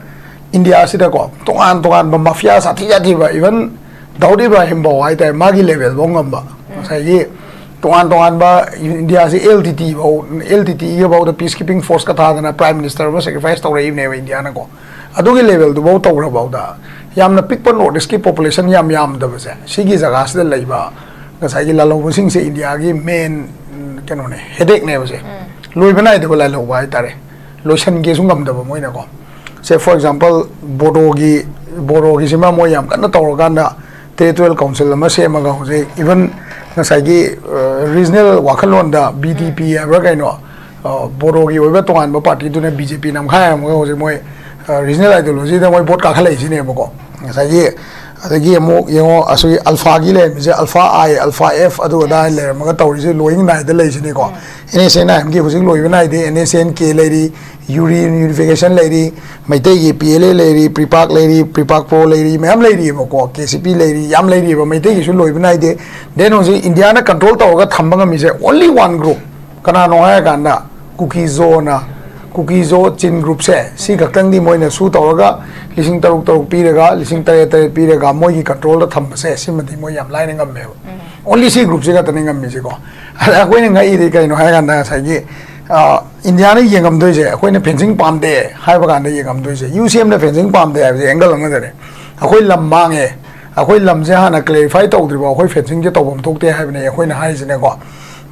ꯏꯟꯗꯤꯌꯥꯁꯤꯗꯀꯣ, ꯇꯣꯉꯥꯟ ꯇꯣꯉꯥꯟꯕ ꯃꯥꯐꯤꯌꯥ ꯁꯥꯊꯤ ꯁꯥꯊꯤꯕ, even ꯗꯥꯎꯗ ꯏꯕ꯭ꯔꯥꯍꯤꯝ ꯐꯥꯎ ꯍꯥꯏꯇꯥꯔꯦ, ꯃꯥꯒꯤ ꯂꯦꯚꯦꯜ ꯐꯥꯎ ꯉꯝꯕ, ꯉꯁꯥꯏꯒꯤ ꯇꯣꯉꯥꯟ ꯇꯣꯉꯥꯟꯕ ꯏꯟꯗꯤꯌꯥꯁꯤ ꯑꯦꯜ ꯇꯤ ꯇꯤ ꯐꯥꯎ, ꯑꯦꯜ ꯇꯤ ꯇꯤꯒ ꯐꯥꯎꯗ peacekeeping forceꯀ ꯊꯥꯗꯅ ꯄ꯭ꯔꯥꯏꯝ ꯃꯤꯅꯤꯁꯇꯔ ꯑꯃ ꯁꯦꯀ꯭ꯔꯤꯐꯥꯏꯁ ꯇꯧꯔꯛꯏꯕꯅꯦꯕ ꯏꯟꯗꯤꯌꯥꯅꯀꯣ꯫ ꯑꯗꯨꯒꯤ ꯂꯦꯚꯦꯜꯗꯨꯐꯥꯎ ꯇꯧꯈ꯭ꯔꯐꯥꯎꯗ, ꯌꯥꯝꯅ ꯄꯤꯛꯄ ꯅꯣꯔꯠ ꯏꯁꯀꯤ ꯄꯣꯄꯨꯂꯦꯁꯟ ꯌꯥꯝ ꯌꯥꯝꯗꯕꯁꯦ, ꯁꯤꯒꯤ ꯖꯒꯥꯁꯤꯗ ꯂꯩꯕ ꯉꯁꯥꯏꯒꯤ ꯂꯥꯜꯍꯧꯕꯁꯤꯡꯁꯦ ꯏꯟꯗꯤꯌꯥꯒꯤ ꯃꯦꯟ ꯀꯩꯅꯣꯅꯦ, ꯍꯦꯗꯦꯛꯅꯦꯕꯁꯦ꯫ ꯂꯣꯏꯕ ꯅꯥꯏꯗꯕ ꯂꯥꯜꯍꯧꯕ ꯍꯥꯏꯇꯥꯔꯦ, ꯂꯣꯏꯁꯟꯒꯦꯁꯨ ꯉꯝꯗꯕ ꯃꯣꯏꯅꯀꯣ꯫ ꯁꯦ, for example, ꯕꯣꯗꯣꯒꯤ, ꯕꯣꯗꯣꯒꯤꯁꯤꯃ ꯃꯣꯏ ꯌꯥꯝ ꯀꯟꯅ ꯇꯧꯔꯀꯥꯟꯗ ꯇꯦꯔꯤꯇꯣꯔꯤꯌꯦꯜ ꯀꯥꯎꯟꯁꯤꯜ ꯑꯃ ꯁꯦꯝꯃꯒ ꯍꯧꯖꯤꯛ even ꯉꯁꯥꯏꯒꯤ, ꯑ, ꯔꯤꯖꯅꯦꯜ ꯋꯥꯈꯜꯂꯣꯟꯗ ꯕꯤ ꯗꯤ ꯄꯤ ꯍꯥꯏꯕ꯭ꯔꯥ ꯀꯩꯅꯣ, ꯑ, ꯕꯣꯗꯣꯒꯤ ꯑꯣꯏꯕ ꯇꯣꯉꯥꯟꯕ ꯄꯥꯔꯇꯤꯗꯨꯅ ꯕꯤ ꯖꯦ ꯄꯤꯅ ꯃꯈꯥ ꯌꯥꯝꯃꯒ ꯍꯧꯖꯤꯛ ꯃꯣꯏ, ꯑ, ꯔꯤꯖꯅꯦꯜ ꯑꯥꯏꯗꯤꯌꯣꯂꯣꯖꯤꯗ ꯃꯣꯏ ꯚꯣꯠ ꯀꯥꯈꯠꯂꯛꯏꯁꯤꯅꯦꯕꯀꯣ꯫ ꯉꯁꯥꯏꯒꯤ, ꯑꯗꯒꯤ ꯑꯃꯨꯛ ꯌꯦꯡꯉꯣ, ꯑꯁꯤꯒꯤ ꯑꯜꯐꯥꯒꯤ ꯂꯩꯔꯝꯃꯤꯁꯦ, ꯑꯜꯐꯥ ꯑꯥꯏ, ꯑꯜꯐꯥ ꯑꯦꯐ, ꯑꯗꯨ ꯑꯗꯥ ꯂꯩꯔꯝꯃꯒ ꯇꯧꯔꯤꯁꯦ ꯂꯣꯏ ꯅꯥꯏꯗ ꯂꯩꯁꯤꯅꯤꯀꯣ꯫ ꯑꯦꯟ ꯑꯦꯁ ꯑꯦꯟ ꯑꯥꯏ ꯑꯦꯝꯒꯤ ꯍꯧꯖꯤꯛ ꯂꯣꯏꯕ ꯅꯥꯏꯗꯦ, ꯑꯦꯟ ꯑꯦꯁ ꯑꯦꯟ ꯀꯦ ꯂꯩꯔꯤ, ꯌꯨꯔꯤ ꯌꯨꯅꯤꯐꯤꯀꯦꯁꯟ ꯂꯩꯔꯤ, ꯃꯩꯇꯩꯒꯤ ꯄꯤ ꯑꯦꯜ ꯑꯦ ꯂꯩꯔꯤ, ꯄ꯭ꯔꯤꯄꯥꯛ ꯂꯩꯔꯤ, ꯄ꯭ꯔꯤꯄꯥꯛ ꯄ꯭ꯔꯣ ꯂꯩꯔꯤ, ꯃꯌꯥꯝ ꯂꯩꯔꯤꯑꯕꯀꯣ, ꯀꯦ ꯁꯤ ꯄꯤ ꯂꯩꯔꯤ, ꯌꯥꯝ ꯂꯩꯔꯤꯑꯕ, ꯃꯩꯇꯩꯒꯤꯁꯨ ꯂꯣꯏꯕ ꯅꯥꯏꯗꯦ꯫ ꯗꯦꯟ ꯍꯧꯖꯤꯛ ꯏꯟꯗꯤꯌꯥꯅ ꯀꯟꯇ꯭ꯔꯣꯜ ꯇꯧꯔꯒ ꯊꯝꯕ ꯉꯝꯃꯤꯁꯦ only one group, ꯀꯅꯥꯅꯣ ꯍꯥꯏꯔꯀꯥꯟꯗ ꯀꯨꯀꯤꯖꯣꯅ, ꯀꯨꯀꯤꯖꯣ ꯆꯤꯟ ꯒ꯭ꯔꯨꯞꯁꯦ ꯁꯤ ꯈꯛꯇꯪꯗꯤ ꯃꯣꯏꯅ ꯁꯨ ꯇꯧꯔꯒ ꯂꯤꯁꯤꯡ ꯇꯔꯨꯛ ꯇꯔꯨꯛ ꯄꯤꯔꯒ, ꯂꯤꯁꯤꯡ ꯇꯔꯦꯠ ꯇꯔꯦꯠ ꯄꯤꯔꯒ ꯃꯣꯏꯒꯤ ꯀꯟꯇ꯭ꯔꯣꯜꯗ ꯊꯝꯕꯁꯦ, ꯁꯤꯃꯗꯤ ꯃꯣꯏ ꯌꯥꯝ ꯂꯥꯏꯅ ꯉꯝꯃꯦꯕ꯫ Only ꯁꯤ ꯒ꯭ꯔꯨꯞꯁꯤ ꯈꯛꯇꯅꯤ ꯉꯝꯃꯤꯁꯤꯀꯣ꯫ ꯑꯗ ꯑꯩꯈꯣꯏꯅ ꯉꯛꯏꯗꯤ ꯀꯩꯅꯣ ꯍꯥꯏꯔꯀꯥꯟꯗ ꯉꯁꯥꯏꯒꯤ, ꯑ, ꯏꯟꯗꯤꯌꯥꯅ ꯌꯦꯡꯉꯝꯗꯣꯏꯁꯦ, ꯑꯩꯈꯣꯏꯅ ꯐꯦꯟꯁꯤꯡ ꯄꯥꯝꯗꯦ ꯍꯥꯏꯕ ꯀꯥꯟꯗ ꯌꯦꯡꯉꯝꯗꯣꯏꯁꯦ, ꯌꯨ ꯁꯤ ꯑꯦꯝꯅ ꯐꯦꯟꯁꯤꯡ ꯄꯥꯝꯗꯦ ꯍꯥꯏꯕꯁꯦ ꯑꯦꯡꯒꯜ ꯑꯃꯗꯅꯦ꯫ ꯑꯩꯈꯣꯏ ꯂꯝ ꯃꯥꯡꯉꯦ, ꯑꯩꯈꯣꯏ ꯂꯝꯁꯦ ꯍꯥꯟꯅ ꯀ꯭ꯂꯦꯔꯤꯐꯥꯏ ꯇꯧꯗ꯭ꯔꯤꯕ ꯑꯩꯈꯣꯏ ꯐꯦꯟꯁꯤꯡꯁꯦ ꯇꯧꯐꯝ ꯊꯣꯛꯇꯦ ꯍꯥꯏꯕꯅꯦ ꯑꯩꯈꯣꯏꯅ ꯍꯥꯏꯔꯤꯁꯤꯅꯀꯣ꯫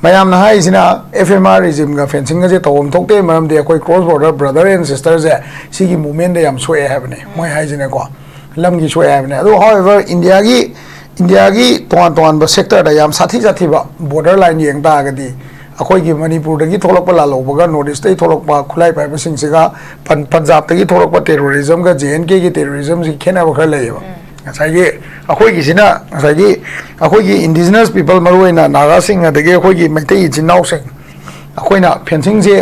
ꯃꯌꯥꯝꯅ ꯍꯥꯏꯔꯤꯁꯤꯅ ꯑꯦꯐ ꯑꯦꯝ ꯑꯥꯔ ꯔꯤꯖꯤꯝꯒ ꯐꯦꯟꯁꯤꯡꯒꯁꯦ ꯇꯧꯐꯝ ꯊꯣꯛꯇꯦ, ꯃꯔꯝꯗꯤ ꯑꯩꯈꯣꯏ ꯀ꯭ꯔꯣꯁ ꯕꯣꯔꯗꯔ ꯕ꯭ꯔꯗꯔ ꯑꯦꯟ ꯁꯤꯁꯇꯔꯁꯦ ꯁꯤꯒꯤ ꯃꯨꯞꯃꯦꯟꯗ ꯌꯥꯝ ꯁꯣꯛꯑꯦ ꯍꯥꯏꯕꯅꯦ ꯃꯣꯏ ꯍꯥꯏꯁꯤꯅꯀꯣ, ꯂꯝꯒꯤ ꯁꯣꯛꯑꯦ ꯍꯥꯏꯕꯅꯦ꯫ ꯑꯗꯣ however ꯏꯟꯗꯤꯌꯥꯒꯤ ꯏꯟꯗꯤꯌꯥꯒꯤ ꯇꯣꯉꯥꯟ ꯇꯣꯉꯥꯟꯕ ꯁꯦꯛꯇꯔꯗ ꯌꯥꯝ ꯁꯥꯊꯤ ꯁꯥꯊꯤꯕ ꯕꯣꯔꯗꯔ ꯂꯥꯏꯟ ꯌꯦꯡ ꯇꯥꯔꯒꯗꯤ, ꯑꯩꯈꯣꯏꯒꯤ ꯃꯅꯤꯄꯨꯔꯗꯒꯤ ꯊꯣꯛꯂꯛꯄ ꯂꯥꯜꯍꯧꯕꯒ ꯅꯣꯔꯠ ꯏꯁꯇꯒꯤ ꯊꯣꯛꯂꯛꯄ ꯈꯨꯠꯂꯥꯏ ꯄꯥꯏꯕꯁꯤꯡꯁꯤꯒ ꯄꯟ ꯄꯟꯖꯥꯕꯇꯒꯤ ꯊꯣꯛꯂꯛꯄ ꯇꯦꯔꯣꯔꯤꯖꯝꯒ ꯖꯦ ꯑꯦꯟ ꯀꯦꯒꯤ ꯇꯦꯔꯣꯔꯤꯖꯝꯁꯤ ꯈꯦꯠꯅꯕ ꯈꯔ ꯂꯩꯌꯦꯕ꯫ ꯉꯁꯥꯏꯒꯤ ꯑꯩꯈꯣꯏꯒꯤꯁꯤꯅ ꯉꯁꯥꯏꯒꯤ ꯑꯩꯈꯣꯏꯒꯤ ꯏꯟꯗꯤꯖꯤꯅꯁ ꯄꯤꯄꯜ, ꯃꯔꯨꯑꯣꯏꯅ ꯅꯥꯒꯥꯁꯤꯡ ꯑꯗꯒꯤ ꯑꯩꯈꯣꯏꯒꯤ ꯃꯩꯇꯩ ꯏꯆꯤꯟ ꯏꯅꯥꯎꯁꯤꯡ, ꯑꯩꯈꯣꯏꯅ ꯐꯦꯟꯁꯤꯡꯁꯦ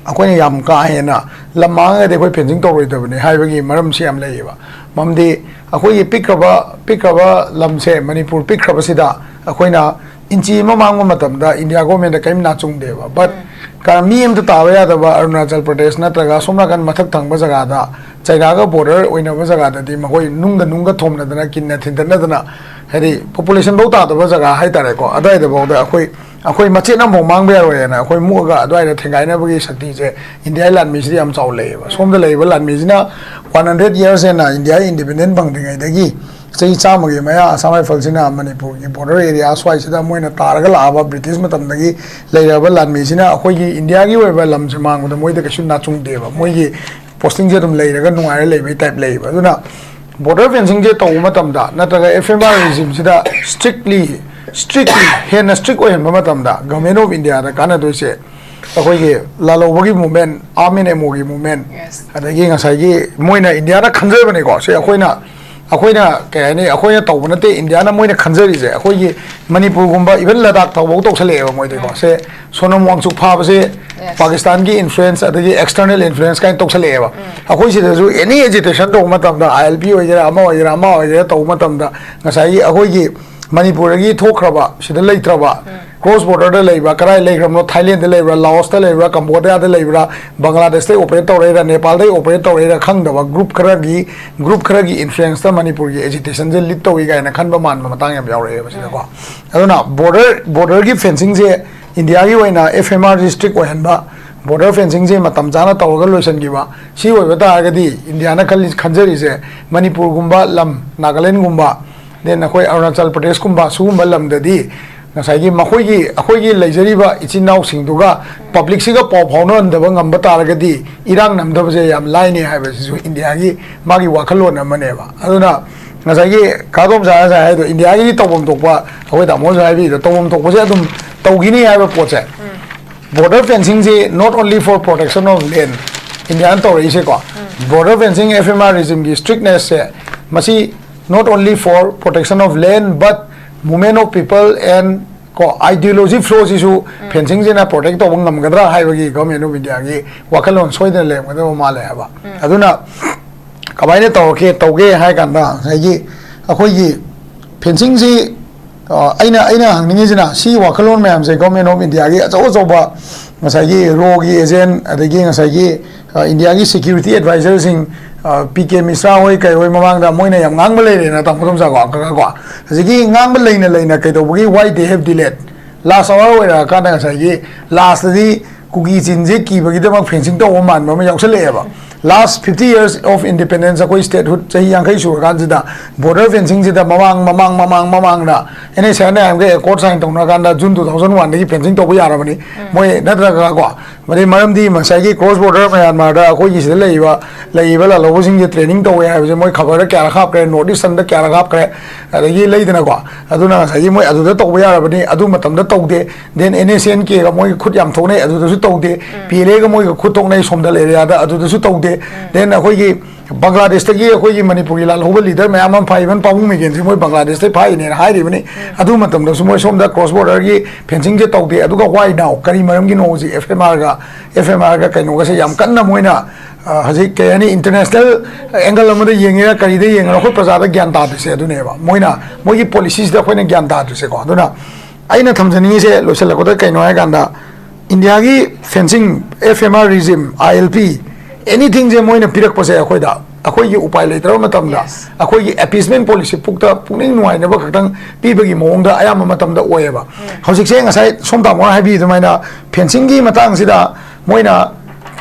ꯑꯩꯈꯣꯏꯅ ꯌꯥꯝ ꯀꯥ ꯍꯦꯟꯅ ꯂꯝ ꯃꯥꯡꯉꯒꯗꯤ ꯑꯩꯈꯣꯏ ꯐꯦꯟꯁꯤꯡ ꯇꯧꯔꯣꯏꯗꯕꯅꯤ ꯍꯥꯏꯕꯒꯤ ꯃꯔꯝꯁꯤ ꯌꯥꯝ ꯂꯩꯌꯦꯕ꯫ ꯃꯔꯝꯗꯤ ꯑꯩꯈꯣꯏꯒꯤ ꯄꯤꯛꯈ꯭ꯔꯕ ꯄꯤꯛꯈ꯭ꯔꯕ ꯂꯝꯁꯦ, ꯃꯅꯤꯄꯨꯔ ꯄꯤꯛꯈ꯭ꯔꯕꯁꯤꯗ ꯑꯩꯈꯣꯏꯅ ꯏꯟꯆꯤ ꯑꯃ ꯃꯥꯡꯕ ꯃꯇꯝꯗ ꯏꯟꯗꯤꯌꯥ ꯒꯣꯔꯃꯦꯟꯗ ꯀꯔꯤꯝ ꯅꯥꯆꯨꯡꯗꯦꯕ꯫ But ꯀ-, ꯃꯤ ꯑꯃꯇ ꯇꯥꯕ ꯌꯥꯗꯕ ꯑꯔꯨꯅꯥꯆꯜ ꯄ꯭ꯔꯗꯦꯁ ꯅꯠꯇ꯭ꯔꯒ ꯑꯁꯣꯝ ꯅꯥꯀꯟ ꯃꯊꯛ ꯊꯪꯕ ꯖꯒꯥꯗ, ꯆꯩꯅꯥꯒ ꯕꯣꯔꯗꯔ ꯑꯣꯏꯅꯕ ꯖꯒꯥꯗꯗꯤ ꯃꯈꯣꯏ ꯅꯨꯡꯒ ꯅꯨꯡꯒ ꯊꯣꯝꯅꯗꯅ, ꯀꯤꯟꯅ ꯊꯤꯟꯗꯠꯅꯗꯅ, ꯍꯥꯏꯗꯤ ꯄꯣꯄꯨꯂꯦꯁꯟ ꯐꯧ ꯇꯥꯗꯕ ꯖꯒꯥ ꯍꯥꯏꯇꯥꯔꯦꯀꯣ, ꯑꯗꯨꯋꯥꯏꯗꯐꯥꯎꯗ ꯑꯩꯈꯣꯏ ꯑꯩꯈꯣꯏ ꯃꯆꯦꯠ ꯑꯃꯐꯥꯎ ꯃꯥꯡꯕ ꯌꯥꯔꯣꯏꯅ ꯑꯩꯈꯣꯏ ꯃꯨꯛꯑꯒ ꯑꯗꯨꯋꯥꯏꯗ ꯊꯦꯡꯒꯥꯏꯅꯕꯒꯤ ꯁꯛꯇꯤꯁꯦ ꯏꯟꯗꯤꯌꯥꯒꯤ ꯂꯥꯟꯃꯤꯁꯤꯗ ꯌꯥꯝ ꯆꯥꯎ ꯂꯩꯌꯦꯕ꯫ ꯁꯣꯝꯗ ꯂꯩꯔꯤꯕ ꯂꯥꯟꯃꯤꯁꯤꯅ ꯋꯥꯟ ꯍꯟꯗ꯭ꯔꯦꯠ ꯌꯔꯁ ꯍꯦꯟꯅ ꯏꯟꯗꯤꯌꯥ ꯏꯟꯗꯤꯄꯦꯟꯗꯦꯟ ꯐꯪꯗ꯭ꯔꯤꯉꯩꯗꯒꯤ, ꯆꯍꯤ ꯆꯥꯝꯃꯒꯤ ꯃꯌꯥ ꯑꯁꯥꯝ ꯔꯥꯏꯐꯜꯁꯤꯅ ꯃꯅꯤꯄꯨꯔꯒꯤ ꯕꯣꯔꯗꯔ ꯑꯦꯔꯤꯌꯥ ꯁ꯭ꯋꯥꯏꯁꯤꯗ ꯃꯣꯏꯅ ꯇꯥꯔꯒ ꯂꯥꯛꯑꯕ ꯕ꯭ꯔꯤꯇꯤꯁ ꯃꯇꯝꯗꯒꯤ ꯂꯩꯔꯕ ꯂꯥꯟꯃꯤꯁꯤꯅ ꯑꯩꯈꯣꯏꯒꯤ ꯏꯟꯗꯤꯌꯥꯒꯤ ꯑꯣꯏꯕ ꯂꯝꯁꯦ ꯃꯥꯡꯕꯗ ꯃꯣꯏꯗ ꯀꯩꯁꯨ ꯅꯥꯆꯨꯡꯗꯦꯕ꯫ ꯃꯣꯏꯒꯤ ꯄꯣꯁꯇꯤꯡꯁꯦ ꯑꯗꯨꯝ ꯂꯩꯔꯒ ꯅꯨꯡꯉꯥꯏꯔ ꯂꯩꯕꯒꯤ ꯇꯥꯏꯞ ꯂꯩꯌꯦꯕ꯫ ꯑꯗꯨꯅ ꯕꯣꯔꯗꯔ ꯐꯦꯟꯁꯤꯡꯁꯦ ꯇꯧꯕ ꯃꯇꯝꯗ ꯅꯠꯇ꯭ꯔꯒ ꯑꯦꯐ ꯑꯦꯝ ꯑꯥꯔ ꯔꯤꯖꯤꯝꯁꯤꯗ ꯁ꯭ꯇ꯭ꯔꯤꯛꯂꯤ ꯁ꯭ꯇ꯭ꯔꯤꯛꯂꯤ ꯍꯦꯟꯅ ꯁ꯭ꯇ꯭ꯔꯤꯛ ꯑꯣꯏꯍꯟꯕ ꯃꯇꯝꯗ ꯒꯚꯔꯟꯃꯦꯟ ꯑꯣꯐ ꯏꯟꯗꯤꯌꯥꯗ ꯀꯥꯟꯅꯗꯣꯏꯁꯦ ꯑꯩꯈꯣꯏꯒꯤ ꯂꯥꯜꯍꯧꯕꯒꯤ ꯃꯨꯚꯃꯦꯟ, ꯑꯥꯔꯝ ꯑꯦꯟ ꯑꯦꯝ ꯑꯣꯒꯤ ꯃꯨꯚꯃꯦꯟ, Yes. ꯑꯗꯒꯤ ꯉꯁꯥꯏꯒꯤ ꯃꯣꯏꯅ ꯏꯟꯗꯤꯌꯥꯅ ꯈꯟꯖꯕꯅꯤꯀꯣ꯫ ꯁꯤ ꯑꯩꯈꯣꯏꯅ ꯑꯩꯈꯣꯏꯅ ꯀꯩ ꯍꯥꯏꯅꯤ, ꯑꯩꯈꯣꯏꯅ ꯇꯧꯕ ꯅꯠꯇꯦ, ꯏꯟꯗꯤꯌꯥꯅ ꯃꯣꯏꯅ ꯈꯟꯖꯔꯤꯁꯦ꯫ ꯑꯩꯈꯣꯏꯒꯤ ꯃꯅꯤꯄꯨꯔꯒꯨꯝꯕ, ꯏꯚꯟ ꯂꯗꯥꯛ ꯐꯥꯎꯕ ꯇꯧꯁꯜꯂꯛꯑꯦꯕ ꯃꯣꯏꯗꯤꯀꯣ꯫ ꯁꯦ ꯁꯣꯅꯝ ꯋꯥꯡꯆꯨꯛ ꯐꯥꯕꯁꯦ ꯄꯥꯀꯤꯁꯇꯥꯟꯒꯤ ꯏꯟꯐ꯭ꯂꯨꯌꯦꯟꯁ ꯑꯗꯒꯤ ꯑꯦꯛꯁꯇꯔꯅꯦꯜ ꯏꯟꯐ꯭ꯂꯨꯌꯦꯟꯁ ꯀꯥꯏꯅ ꯇꯧꯁꯜꯂꯛꯑꯦꯕ꯫ ꯑꯩꯈꯣꯏ ꯁꯤꯗꯁꯨ ꯑꯦꯅꯤ ꯑꯦꯖꯤꯇꯦꯁꯟ ꯇꯧꯕ ꯃꯇꯝꯗ, ꯑꯥꯏ ꯑꯦꯜ ꯄꯤ ꯑꯣꯏꯒꯦꯔꯥ, ꯑꯃ ꯑꯣꯏꯒꯦꯔꯥ, ꯑꯃ ꯑꯣꯏꯒꯦꯔꯥ ꯇꯧꯕ ꯃꯇꯝꯗ, ꯉꯁꯥꯏꯒꯤ ꯑꯩꯈꯣꯏꯒꯤ ꯃꯅꯤꯄꯨꯔꯗꯒꯤ ꯊꯣꯛꯈ꯭ꯔꯕ, ꯁꯤꯗ ꯂꯩꯇ꯭ꯔꯕ, ꯀ꯭ꯔꯣꯁ ꯕꯣꯔꯗꯔꯗ ꯂꯩꯕ, ꯀꯗꯥꯏ ꯂꯩꯈ꯭ꯔꯕꯅꯣ, ꯊꯥꯏꯂꯦꯟꯗ ꯂꯩꯕ꯭ꯔꯥ, ꯂꯥꯑꯣꯁꯇ ꯂꯩꯕ꯭ꯔꯥ, ꯀꯝꯕꯣꯗꯤꯌꯥꯗ ꯂꯩꯕ꯭ꯔꯥ, ꯕꯪꯒ꯭ꯂꯥꯗꯦꯁꯇꯩ ꯑꯣꯄꯔꯦꯠ ꯇꯧꯔꯛꯏꯔꯥ, ꯅꯦꯄꯥꯜꯗꯩ ꯑꯣꯄꯔꯦꯠ ꯇꯧꯔꯛꯏꯔꯥ ꯈꯪꯗꯕ ꯒ꯭ꯔꯨꯞ ꯈꯔꯒꯤ ꯒ꯭ꯔꯨꯞ ꯈꯔꯒꯤ ꯏꯟꯐ꯭ꯂꯨꯌꯦꯟꯁꯇ ꯃꯅꯤꯄꯨꯔꯒꯤ ꯑꯦꯖꯤꯇꯦꯁꯟꯁꯦ ꯂꯤꯗ ꯇꯧꯏ ꯀꯥꯏꯅ ꯈꯟꯕ ꯃꯥꯟꯕ ꯃꯇꯥꯡ ꯌꯥꯝ ꯌꯥꯎꯔꯛꯑꯦꯕ ꯁꯤꯗꯀꯣ꯫ ꯑꯗꯨꯅ ꯕꯣꯔꯗꯔ ꯕꯣꯔꯗꯔꯒꯤ ꯐꯦꯟꯁꯤꯡꯁꯦ ꯏꯟꯗꯤꯌꯥꯒꯤ ꯑꯣꯏꯅ ꯑꯦꯐ ꯑꯦꯝ ꯑꯥꯔꯁꯤ ꯁ꯭ꯇ꯭ꯔꯤꯛ ꯑꯣꯏꯍꯟꯕ, ꯕꯣꯔꯗꯔ ꯐꯦꯟꯁꯤꯡꯁꯦ ꯃꯇꯝ ꯆꯥꯅ ꯇꯧꯔꯒ ꯂꯣꯏꯁꯤꯟꯈꯤꯕ, ꯁꯤ ꯑꯣꯏꯕ ꯇꯥꯔꯒꯗꯤ ꯏꯟꯗꯤꯌꯥꯅ ꯈꯜꯂꯤ ꯈꯟꯖꯔꯤꯁꯦ ꯃꯅꯤꯄꯨꯔꯒꯨꯝꯕ ꯂꯝ, ꯅꯥꯒꯥꯂꯦꯟꯒꯨꯝꯕ, ꯗꯦꯟ ꯑꯩꯈꯣꯏ ꯑꯔꯨꯅꯥꯆꯜ ꯄ꯭ꯔꯗꯦꯁꯀꯨꯝꯕ ꯁꯤꯒꯨꯝꯕ ꯂꯝꯗꯗꯤ ꯉꯁꯥꯏꯒꯤ ꯃꯈꯣꯏꯒꯤ ꯑꯩꯈꯣꯏꯒꯤ ꯂꯩꯖꯔꯤꯕ ꯏꯆꯤꯟ ꯏꯅꯥꯎꯁꯤꯡꯗꯨꯒ ꯄꯕ꯭ꯂꯤꯛꯁꯤꯒ ꯄꯥꯎ ꯐꯥꯎꯅꯍꯟꯗꯕ ꯉꯝꯕ ꯇꯥꯔꯒꯗꯤ ꯏꯔꯥꯡ ꯅꯝꯗꯕꯁꯦ ꯌꯥꯝ ꯂꯥꯏꯅꯤ ꯍꯥꯏꯕꯁꯤꯁꯨ ꯏꯟꯗꯤꯌꯥꯒꯤ ꯃꯥꯒꯤ ꯋꯥꯈꯜꯂꯣꯟ ꯑꯃꯅꯦꯕ꯫ ꯑꯗꯨꯅ ꯉꯁꯥꯏꯒꯤ ꯀꯥꯗꯣꯝ ꯆꯥ ꯉꯁꯥꯏ ꯍꯥꯏꯗꯣ, ꯏꯟꯗꯤꯌꯥꯒꯤꯗꯤ ꯇꯧꯐꯝ ꯊꯣꯛꯄ, ꯑꯩꯈꯣꯏ ꯇꯥꯃꯣꯁꯨ ꯍꯥꯏꯕꯤꯗꯣ, ꯇꯧꯐꯝ ꯊꯣꯛꯄꯁꯦ ꯑꯗꯨꯝ ꯇꯧꯈꯤꯅꯤ ꯍꯥꯏꯕ ꯄꯣꯠꯁꯦ꯫ ꯕꯣꯔꯗꯔ ꯐꯦꯟꯁꯤꯡꯁꯤ not only for protection of land, ꯏꯟꯗꯤꯌꯥꯅ ꯇꯧꯔꯛꯏꯁꯦꯀꯣ, border fencing, F M R regime ꯒꯤ strictness ꯁꯦ, ꯃꯁꯤ not only for protection of land but movement of people and ꯀꯣ, ideology flow ꯁꯤꯁꯨ ꯐꯦꯟꯁꯤꯡꯁꯤꯅ protect ꯇꯧꯕ ꯉꯝꯒꯗ꯭ꯔꯥ ꯍꯥꯏꯕꯒꯤ Government of India ꯒꯤ ꯋꯥꯈꯜꯂꯣꯟ ꯁꯣꯏꯗꯅ ꯂꯩꯔꯝꯒꯗꯕ ꯃꯥꯜꯂꯦ ꯍꯥꯏꯕ꯫ ꯑꯗꯨꯅ ꯀꯃꯥꯏꯅ ꯇꯧꯔꯛꯀꯦ, ꯇꯧꯒꯦ ꯍꯥꯏ ꯀꯥꯟꯗ, ꯉꯁꯥꯏꯒꯤ ꯑꯩꯈꯣꯏꯒꯤ ꯐꯦꯟꯁꯤꯡꯁꯤ, ꯑ, ꯑꯩꯅ, ꯑꯩꯅ ꯍꯪꯅꯤꯡꯉꯤꯁꯤꯅ, ꯁꯤ ꯋꯥꯈꯜꯂꯣꯟ ꯃꯌꯥꯝꯁꯦ Government of India ꯒꯤ ꯑꯆꯧ ꯑꯆꯧꯕ, ꯉꯁꯥꯏꯒꯤ RAW ꯒꯤ agent, ꯑꯗꯒꯤ ꯉꯁꯥꯏꯒꯤ, ꯑ, ꯏꯟꯗꯤꯌꯥꯒꯤ security adviser ꯁꯤꯡ, ꯑ, P K ꯃꯤꯁ꯭ꯔꯥ ꯍꯣꯏ ꯀꯩ ꯍꯣꯏ ꯃꯃꯥꯡꯗ ꯃꯣꯏꯅ ꯌꯥꯝ ꯉꯥꯡꯕ ꯂꯩꯔꯦꯅ, ꯇꯥꯃꯣ ꯇꯣꯝꯆꯥꯀꯣ, ꯀꯣ, ꯍꯧꯖꯤꯛꯀꯤ ꯉꯥꯡꯕ ꯂꯩꯅ ꯂꯩꯅ ꯀꯩꯗꯧꯕꯒꯤ, why they have delayed? Last hour ꯑꯣꯏꯔꯛꯑꯀꯥꯟꯗ ꯉꯁꯥꯏꯒꯤ last ꯇꯗꯤ ꯀꯨꯀꯤ ꯆꯤꯟꯁꯦ ꯀꯤꯕꯒꯤꯗꯃꯛ ꯐꯦꯟꯁꯤꯡ ꯇꯧꯕ ꯃꯥꯟꯕ ꯑꯃ ꯌꯥꯎꯁꯜꯂꯛꯑꯦꯕ꯫ Last fifty years of independence, ꯑꯩꯈꯣꯏ statehood ꯆꯍꯤ ꯌꯥꯡꯈꯩ ꯁꯨꯔꯀꯥꯟꯁꯤꯗ, ꯕꯣꯔꯗꯔ ꯐꯦꯟꯁꯤꯡꯁꯤꯗ ꯃꯃꯥꯡ, ꯃꯃꯥꯡ, ꯃꯃꯥꯡ, ꯃꯃꯥꯡꯗ N S C N M ꯒ accord sign ꯇꯧꯅꯔꯀꯥꯟꯗ June two thousand one ꯗꯒꯤ ꯐꯦꯟꯁꯤꯡ ꯇꯧꯕ ꯌꯥꯔꯕꯅꯤ꯫ ꯃꯣꯏ ꯅꯠꯇ꯭ꯔꯒ ꯀꯣ, ꯃꯗꯩ ꯃꯔꯝꯗꯤ ꯉꯁꯥꯏꯒꯤ cross border ꯃꯌꯥꯟꯃꯥꯔꯗ ꯑꯩꯈꯣꯏꯒꯤ ꯁꯤꯗ ꯂꯩꯔꯤꯕ, ꯂꯩꯔꯤꯕ ꯂꯥꯜꯍꯧꯕꯁꯤꯡꯁꯦ training ꯇꯧꯋꯦ ꯍꯥꯏꯕꯁꯦ ꯃꯣꯏ ꯈꯕꯔꯗ ꯀꯌꯥꯔꯛ ꯍꯥꯞꯈ꯭ꯔꯦ, North Eastern ꯗ ꯀꯌꯥꯔꯛ ꯍꯥꯞꯈ꯭ꯔꯦ, ꯑꯗꯒꯤ ꯂꯩꯗꯅꯀꯣ꯫ ꯑꯗꯨꯅ ꯉꯁꯥꯏꯒꯤ ꯃꯣꯏ ꯑꯗꯨꯗ ꯇꯧꯕ ꯌꯥꯔꯕꯅꯤ, ꯑꯗꯨ ꯃꯇꯝꯗ ꯇꯧꯗꯦ꯫ Then N S C N K ꯒ ꯃꯣꯏꯒ ꯈꯨꯠ ꯌꯥꯝ ꯊꯣꯛꯅꯩ, ꯑꯗꯨꯗꯁꯨ ꯇꯧꯗꯦ꯫ P L A ꯒ ꯃꯣꯏꯒ ꯈꯨꯠ ꯊꯣꯛꯅꯩ ꯁꯣꯝꯗ area ꯗ, ꯑꯗꯨꯗꯁꯨ ꯇꯧꯗꯦ꯫ Then ꯑꯩꯈꯣꯏꯒꯤ ꯕꯪꯒ꯭ꯂꯥꯗꯦꯁꯇꯒꯤ ꯑꯩꯈꯣꯏꯒꯤ ꯃꯅꯤꯄꯨꯔꯒꯤ ꯂꯥꯜꯍꯧꯕ leader ꯃꯌꯥꯝ ꯑꯃ ꯐꯥꯏ, even ꯄꯥꯕꯨꯡ ꯃꯤꯒꯦꯟꯁꯦ ꯃꯣꯏ ꯕꯪꯒ꯭ꯂꯥꯗꯦꯁꯇꯩ ꯐꯥꯏꯅꯦꯅ ꯍꯥꯏꯔꯤꯕꯅꯤ꯫ ꯑꯗꯨ ꯃꯇꯝꯗꯁꯨ ꯃꯣꯏ ꯁꯣꯝꯗ cross border ꯒꯤ ꯐꯦꯟꯁꯤꯡꯁꯦ ꯇꯧꯗꯦ꯫ ꯑꯗꯨꯒ why now? ꯀꯔꯤ ꯃꯔꯝꯒꯤꯅꯣ ꯍꯧꯖꯤꯛ F M R ꯒ, F M R ꯒ ꯀꯩꯅꯣꯒꯁꯦ ꯌꯥꯝ ꯀꯟꯅ ꯃꯣꯏꯅ, ꯑ, ꯍꯧꯖꯤꯛ ꯀꯩ ꯍꯥꯏꯅꯤ, international angle ꯑꯃꯗ ꯌꯦꯡꯉꯤꯔꯥ ꯀꯔꯤꯗ ꯌꯦꯡꯉꯤꯔꯥ ꯑꯩꯈꯣꯏ ꯄ꯭ꯔꯖꯥꯗ ꯒ꯭ꯌꯥꯟ ꯇꯥꯗ꯭ꯔꯤꯁꯦ ꯑꯗꯨꯅꯦꯕ꯫ ꯃꯣꯏꯅ, ꯃꯣꯏꯒꯤ policy ꯁꯤꯗ ꯑꯩꯈꯣꯏꯅ ꯒ꯭ꯌꯥꯟ ꯇꯥꯗ꯭ꯔꯤꯁꯦꯀꯣ꯫ ꯑꯗꯨꯅ ꯑꯩꯅ ꯊꯝꯖꯅꯤꯡꯉꯤꯁꯦ ꯂꯣꯏꯁꯤꯜꯂꯛꯄꯗ ꯀꯩꯅꯣ ꯍꯥꯏ ꯀꯥꯟꯗ, ꯏꯟꯗꯤꯌꯥꯒꯤ fencing, F M R regime, I L P, anything ꯁꯦ ꯃꯣꯏꯅ ꯄꯤꯔꯛꯄꯁꯦ ꯑꯩꯈꯣꯏꯗ, ꯑꯩꯈꯣꯏꯒꯤ ꯎꯄꯥꯏ ꯂꯩꯇ꯭ꯔꯕ ꯃꯇꯝꯗ, Yes. ꯑꯩꯈꯣꯏꯒꯤ appeasement policy ꯄꯨꯛꯇ ꯄꯨꯛꯅꯤꯡ ꯅꯨꯡꯉꯥꯏꯅꯕ ꯈꯛꯇꯪ ꯄꯤꯕꯒꯤ ꯃꯑꯣꯡꯗ ꯑꯌꯥꯝꯕ ꯃꯇꯝꯗ ꯑꯣꯏꯌꯦꯕ꯫ ꯍꯧꯖꯤꯛꯁꯦ ꯉꯁꯥꯏ ꯁꯣꯝ ꯇꯥꯃꯣꯅ ꯍꯥꯏꯕꯤ ꯑꯗꯨꯃꯥꯏꯅ ꯐꯦꯟꯁꯤꯡꯒꯤ ꯃꯇꯥꯡꯁꯤꯗ ꯃꯣꯏꯅ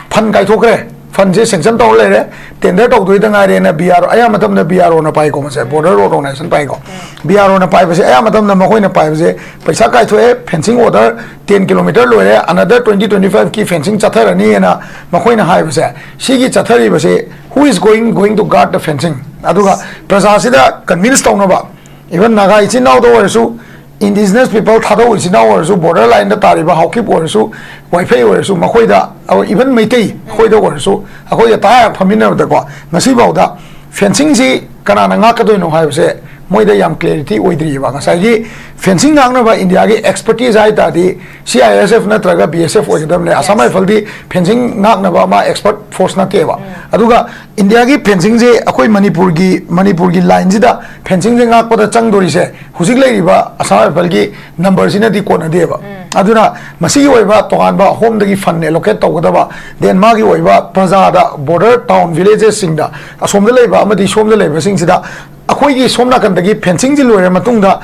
fund ꯀꯥꯏꯊꯣꯛꯈ꯭ꯔꯦ, fund ꯁꯦ sanction ꯇꯧꯔ ꯂꯩꯔꯦ, tender ꯇꯧꯗꯣꯏꯗ ꯉꯥꯏꯔꯦꯅ B R O, ꯑꯌꯥꯝꯕ ꯃꯇꯝꯗ B R O ꯅ ꯄꯥꯏꯀꯣ, ꯃꯁꯦ Border Road Organisation ꯄꯥꯏꯀꯣ꯫ B R O ꯅ ꯄꯥꯏꯕꯁꯦ ꯑꯌꯥꯝꯕ ꯃꯇꯝꯗ ꯃꯈꯣꯏꯅ ꯄꯥꯏꯕꯁꯦ ꯄꯩꯁꯥ ꯀꯥꯏꯊꯣꯛꯑꯦ, fencing order ten kilometer ꯂꯣꯏꯔꯦ, another twenty, twenty five ꯀꯤ fencing ꯆꯠꯊꯔꯅꯤꯅ ꯃꯈꯣꯏꯅ ꯍꯥꯏꯕꯁꯦ, ꯁꯤꯒꯤ ꯆꯠꯊꯔꯤꯕꯁꯦ, who is going, going to guard the fencing? ꯑꯗꯨꯒ ꯄ꯭ꯔꯖꯥꯁꯤꯗ ꯀꯟꯚꯤꯟꯁ ꯇꯧꯅꯕ, ꯏꯚꯟ ꯅꯥꯒꯥ ꯏꯆꯤꯟ ꯏꯅꯥꯎꯗ ꯑꯣꯏꯔꯁꯨ, ꯏꯟꯗꯤꯖꯤꯅꯁ ꯄꯤꯄꯜ ꯊꯥꯗꯧ ꯏꯆꯤꯟ ꯏꯅꯥꯎ ꯑꯣꯏꯔꯁꯨ, ꯕꯣꯔꯗꯔ ꯂꯥꯏꯟꯗ ꯇꯥꯔꯤꯕ ꯍꯥꯎꯀꯤꯞ ꯑꯣꯏꯔꯁꯨ, ꯋꯥꯏꯐꯩ ꯑꯣꯏꯔꯁꯨ, ꯃꯈꯣꯏꯗ, ꯏꯚꯟ ꯃꯩꯇꯩ ꯑꯩꯈꯣꯏꯗ ꯑꯣꯏꯔꯁꯨ, ꯑꯩꯈꯣꯏꯒ ꯇꯥ ꯐꯝꯃꯤꯟꯅꯕꯗꯀꯣ, ꯉꯁꯤꯐꯥꯎꯗ ꯐꯦꯟꯁꯤꯡꯁꯤ ꯀꯅꯥꯅ ꯉꯥꯛꯀꯗꯣꯏꯅꯣ ꯍꯥꯏꯕꯁꯦ ꯃꯣꯏꯗ ꯌꯥꯝ ꯀ꯭ꯂꯦꯔꯤꯇꯤ ꯑꯣꯏꯗ꯭ꯔꯤꯑꯕ꯫ ꯉꯁꯥꯏꯒꯤ ꯐꯦꯟꯁꯤꯡ ꯉꯥꯛꯅꯕ ꯏꯟꯗꯤꯌꯥꯒꯤ ꯑꯦꯛꯁꯄꯔꯇꯤꯁ ꯍꯥꯏ ꯇꯥꯔꯗꯤ ꯁꯤ ꯑꯥꯏ ꯑꯦꯁ ꯑꯦꯐ ꯅꯠꯇ꯭ꯔꯒ ꯕꯤ ꯑꯦꯁ ꯑꯦꯐ ꯑꯣꯏꯒꯗꯕꯅꯦ꯫ ꯑꯁꯥꯝ ꯔꯥꯏꯐꯜꯗꯤ ꯐꯦꯟꯁꯤꯡ ꯉꯥꯛꯅꯕ ꯑꯃ ꯑꯦꯛꯁꯄꯔꯠ ꯐꯣꯔꯁ ꯅꯠꯇꯦꯕ꯫ ꯑꯗꯨꯒ ꯏꯟꯗꯤꯌꯥꯒꯤ ꯐꯦꯟꯁꯤꯡꯁꯦ ꯑꯩꯈꯣꯏ ꯃꯅꯤꯄꯨꯔꯒꯤ, ꯃꯅꯤꯄꯨꯔꯒꯤ ꯂꯥꯏꯟꯁꯤꯗ ꯐꯦꯟꯁꯤꯡꯁꯦ ꯉꯥꯛꯄꯗ ꯆꯪꯗꯣꯔꯤꯁꯦ ꯍꯧꯖꯤꯛ ꯂꯩꯔꯤꯕ ꯑꯁꯥꯝ ꯔꯥꯏꯐꯜꯒꯤ ꯅꯝꯕꯔꯁꯤꯅꯗꯤ ꯀꯣꯟꯅꯗꯦꯕ꯫ ꯑꯗꯨꯅ ꯃꯁꯤꯒꯤ ꯑꯣꯏꯕ ꯇꯣꯉꯥꯟꯕ ꯍꯣꯝꯗꯒꯤ ꯐꯟ ꯑꯦꯂꯣꯀꯦꯠ ꯇꯧꯒꯗꯕ, ꯗꯦꯟ ꯃꯥꯒꯤ ꯑꯣꯏꯕ ꯄ꯭ꯔꯖꯥꯗ, ꯕꯣꯔꯗꯔ ꯇꯥꯎꯟ ꯚꯤꯂꯦꯖꯦꯁꯁꯤꯡꯗ, ꯑꯁꯣꯝꯗ ꯂꯩꯕ ꯑꯃꯗꯤ ꯁꯣꯝꯗ ꯂꯩꯕꯁꯤꯡꯁꯤꯗ ꯑꯩꯈꯣꯏꯒꯤ ꯁꯣꯝ ꯅꯥꯀꯟꯗꯒꯤ ꯐꯦꯟꯁꯤꯡꯁꯤ ꯂꯣꯏꯔ ꯃꯇꯨꯡꯗ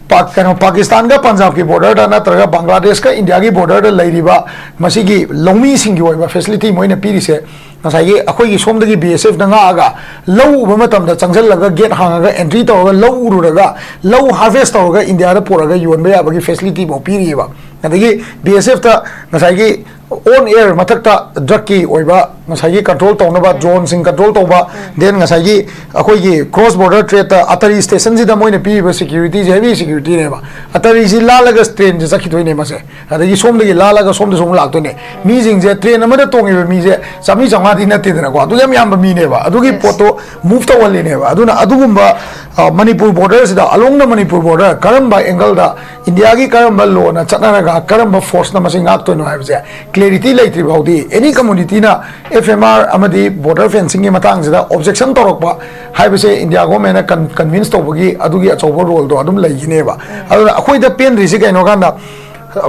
ꯄꯥꯛ-, ꯀꯩꯅꯣ, ꯄꯥꯀꯤꯁꯇꯥꯟꯒ ꯄꯟꯖꯥꯕꯀꯤ ꯕꯣꯔꯗꯔꯗ ꯅꯠꯇ꯭ꯔꯒ ꯕꯪꯒ꯭ꯂꯥꯗꯦꯁꯀ ꯏꯟꯗꯤꯌꯥꯒꯤ ꯕꯣꯔꯗꯔꯗ ꯂꯩꯔꯤꯕ ꯃꯁꯤꯒꯤ ꯂꯧꯃꯤꯁꯤꯡꯒꯤ ꯑꯣꯏꯕ ꯐꯦꯁꯤꯂꯤꯇꯤ ꯃꯣꯏꯅ ꯄꯤꯔꯤꯁꯦ, ꯉꯁꯥꯏꯒꯤ ꯑꯩꯈꯣꯏꯒꯤ ꯁꯣꯝꯗꯒꯤ ꯕꯤ ꯑꯦꯁ ꯑꯦꯐꯅ ꯉꯥꯛꯑꯒ ꯂꯧ ꯎꯕ ꯃꯇꯝꯗ ꯆꯪꯁꯤꯜꯂꯒ, ꯒꯦꯠ ꯍꯥꯡꯉꯒ ꯑꯦꯟꯇ꯭ꯔꯤ ꯇꯧꯔꯒ ꯂꯧ ꯎꯔꯨꯔꯒ, ꯂꯧ ꯍꯥꯔꯚꯦꯁ ꯇꯧꯔꯒ ꯏꯟꯗꯤꯌꯥꯗ ꯄꯨꯔꯛꯑꯒ ꯌꯣꯟꯕ ꯌꯥꯕꯒꯤ ꯐꯦꯁꯤꯂꯤꯇꯤ ꯐꯥꯎ ꯄꯤꯔꯤꯑꯕ꯫ ꯑꯗꯒꯤ ꯕꯤ ꯑꯦꯁ ꯑꯦꯐꯇ ꯉꯁꯥꯏꯒꯤ ꯑꯣꯟ ꯑꯦꯌꯔ ꯃꯊꯛꯇ ꯗ꯭ꯔꯒꯀꯤ ꯑꯣꯏꯕ ꯉꯁꯥꯏꯒꯤ ꯀꯟꯇ꯭ꯔꯣꯜ ꯇꯧꯅꯕ, ꯗ꯭ꯔꯣꯟꯁꯤꯡ ꯀꯟꯇ꯭ꯔꯣꯜ ꯇꯧꯕ, ꯗꯦꯟ ꯉꯁꯥꯏꯒꯤ ꯑꯩꯈꯣꯏꯒꯤ ꯀ꯭ꯔꯣꯁ ꯕꯣꯔꯗꯔ ꯇ꯭ꯔꯦꯗꯇ ꯑꯇꯔꯤ ꯁ꯭ꯇꯦꯁꯟꯁꯤꯗ ꯃꯣꯏꯅ ꯄꯤꯔꯤꯕ ꯁꯦꯀ꯭ꯌꯨꯔꯤꯇꯤꯁꯦ ꯍꯦꯚꯤ ꯁꯦꯀ꯭ꯌꯨꯔꯤꯇꯤꯅꯦꯕ꯫ ꯑꯇꯔꯤꯁꯤ ꯂꯥꯜꯂꯒ ꯇ꯭ꯔꯦꯟꯁꯦ ꯆꯠꯈꯤꯗꯣꯏꯅꯦ ꯃꯁꯦ, ꯑꯗꯒꯤ ꯁꯣꯝꯗꯒꯤ ꯂꯥꯜꯂꯒ ꯁꯣꯝꯗꯁꯨ ꯑꯃꯨꯛ ꯂꯥꯛꯇꯣꯏꯅꯦ꯫ ꯃꯤꯁꯤꯡꯁꯦ, ꯇ꯭ꯔꯦꯟ ꯑꯃꯗ ꯇꯣꯡꯉꯤꯕ ꯃꯤꯁꯦ ꯆꯥꯝꯃꯔꯤ ꯆꯥꯝꯃꯉꯥꯗꯤ ꯅꯠꯇꯦꯗꯅꯀꯣ, ꯑꯗꯨ ꯌꯥꯝ ꯌꯥꯝꯕ ꯃꯤꯅꯦꯕ꯫ ꯑꯗꯨꯒꯤ ꯄꯣꯠꯇꯣ ꯃꯨꯚ ꯇꯧꯍꯜꯂꯤꯅꯦꯕ꯫ ꯑꯗꯨꯅ ꯑꯗꯨꯒꯨꯝꯕ, ꯑ, ꯃꯅꯤꯄꯨꯔ ꯕꯣꯔꯗꯔꯁꯤꯗ, ꯑꯂꯣꯡꯅ ꯃꯅꯤꯄꯨꯔ ꯕꯣꯔꯗꯔ ꯀꯔꯝꯕ ꯑꯦꯡꯒꯜꯗ, ꯏꯟꯗꯤꯌꯥꯒꯤ ꯀꯔꯝꯕ ꯂꯣꯅ ꯆꯠꯅꯔꯒ ꯀꯔꯝꯕ ꯐꯣꯔꯁꯅ ꯃꯁꯤ ꯉꯥꯛꯇꯣꯏꯅꯣ ꯍꯥꯏꯕꯁꯦ ꯀ꯭ꯂꯦꯔꯤꯇꯤ ꯂꯩꯇ꯭ꯔꯤ ꯐꯥꯎꯗꯤ ꯑꯦꯅꯤ ꯀꯝꯃꯨꯅꯤꯇꯤꯅ ꯑꯦꯐ ꯑꯦꯝ ꯑꯥꯔ ꯑꯃꯗꯤ ꯕꯣꯔꯗꯔ ꯐꯦꯟꯁꯤꯡꯒꯤ ꯃꯇꯥꯡꯁꯤꯗ ꯑꯣꯕꯖꯦꯛꯁꯟ ꯇꯧꯔꯛꯄ ꯍꯥꯏꯕꯁꯦ ꯏꯟꯗꯤꯌꯥ ꯒꯣꯔꯃꯦꯟꯅ ꯀꯟ-, ꯀꯟꯚꯤꯟꯁ ꯇꯧꯕꯒꯤ ꯑꯗꯨꯒꯤ ꯑꯆꯧꯕ ꯔꯣꯜꯗꯣ ꯑꯗꯨꯝ ꯂꯩꯈꯤꯅꯦꯕ꯫ ꯑꯗꯨꯅ ꯑꯩꯈꯣꯏꯗ ꯄꯦꯟꯗ꯭ꯔꯤꯁꯤ ꯀꯩꯅꯣ ꯀꯥꯟꯗ,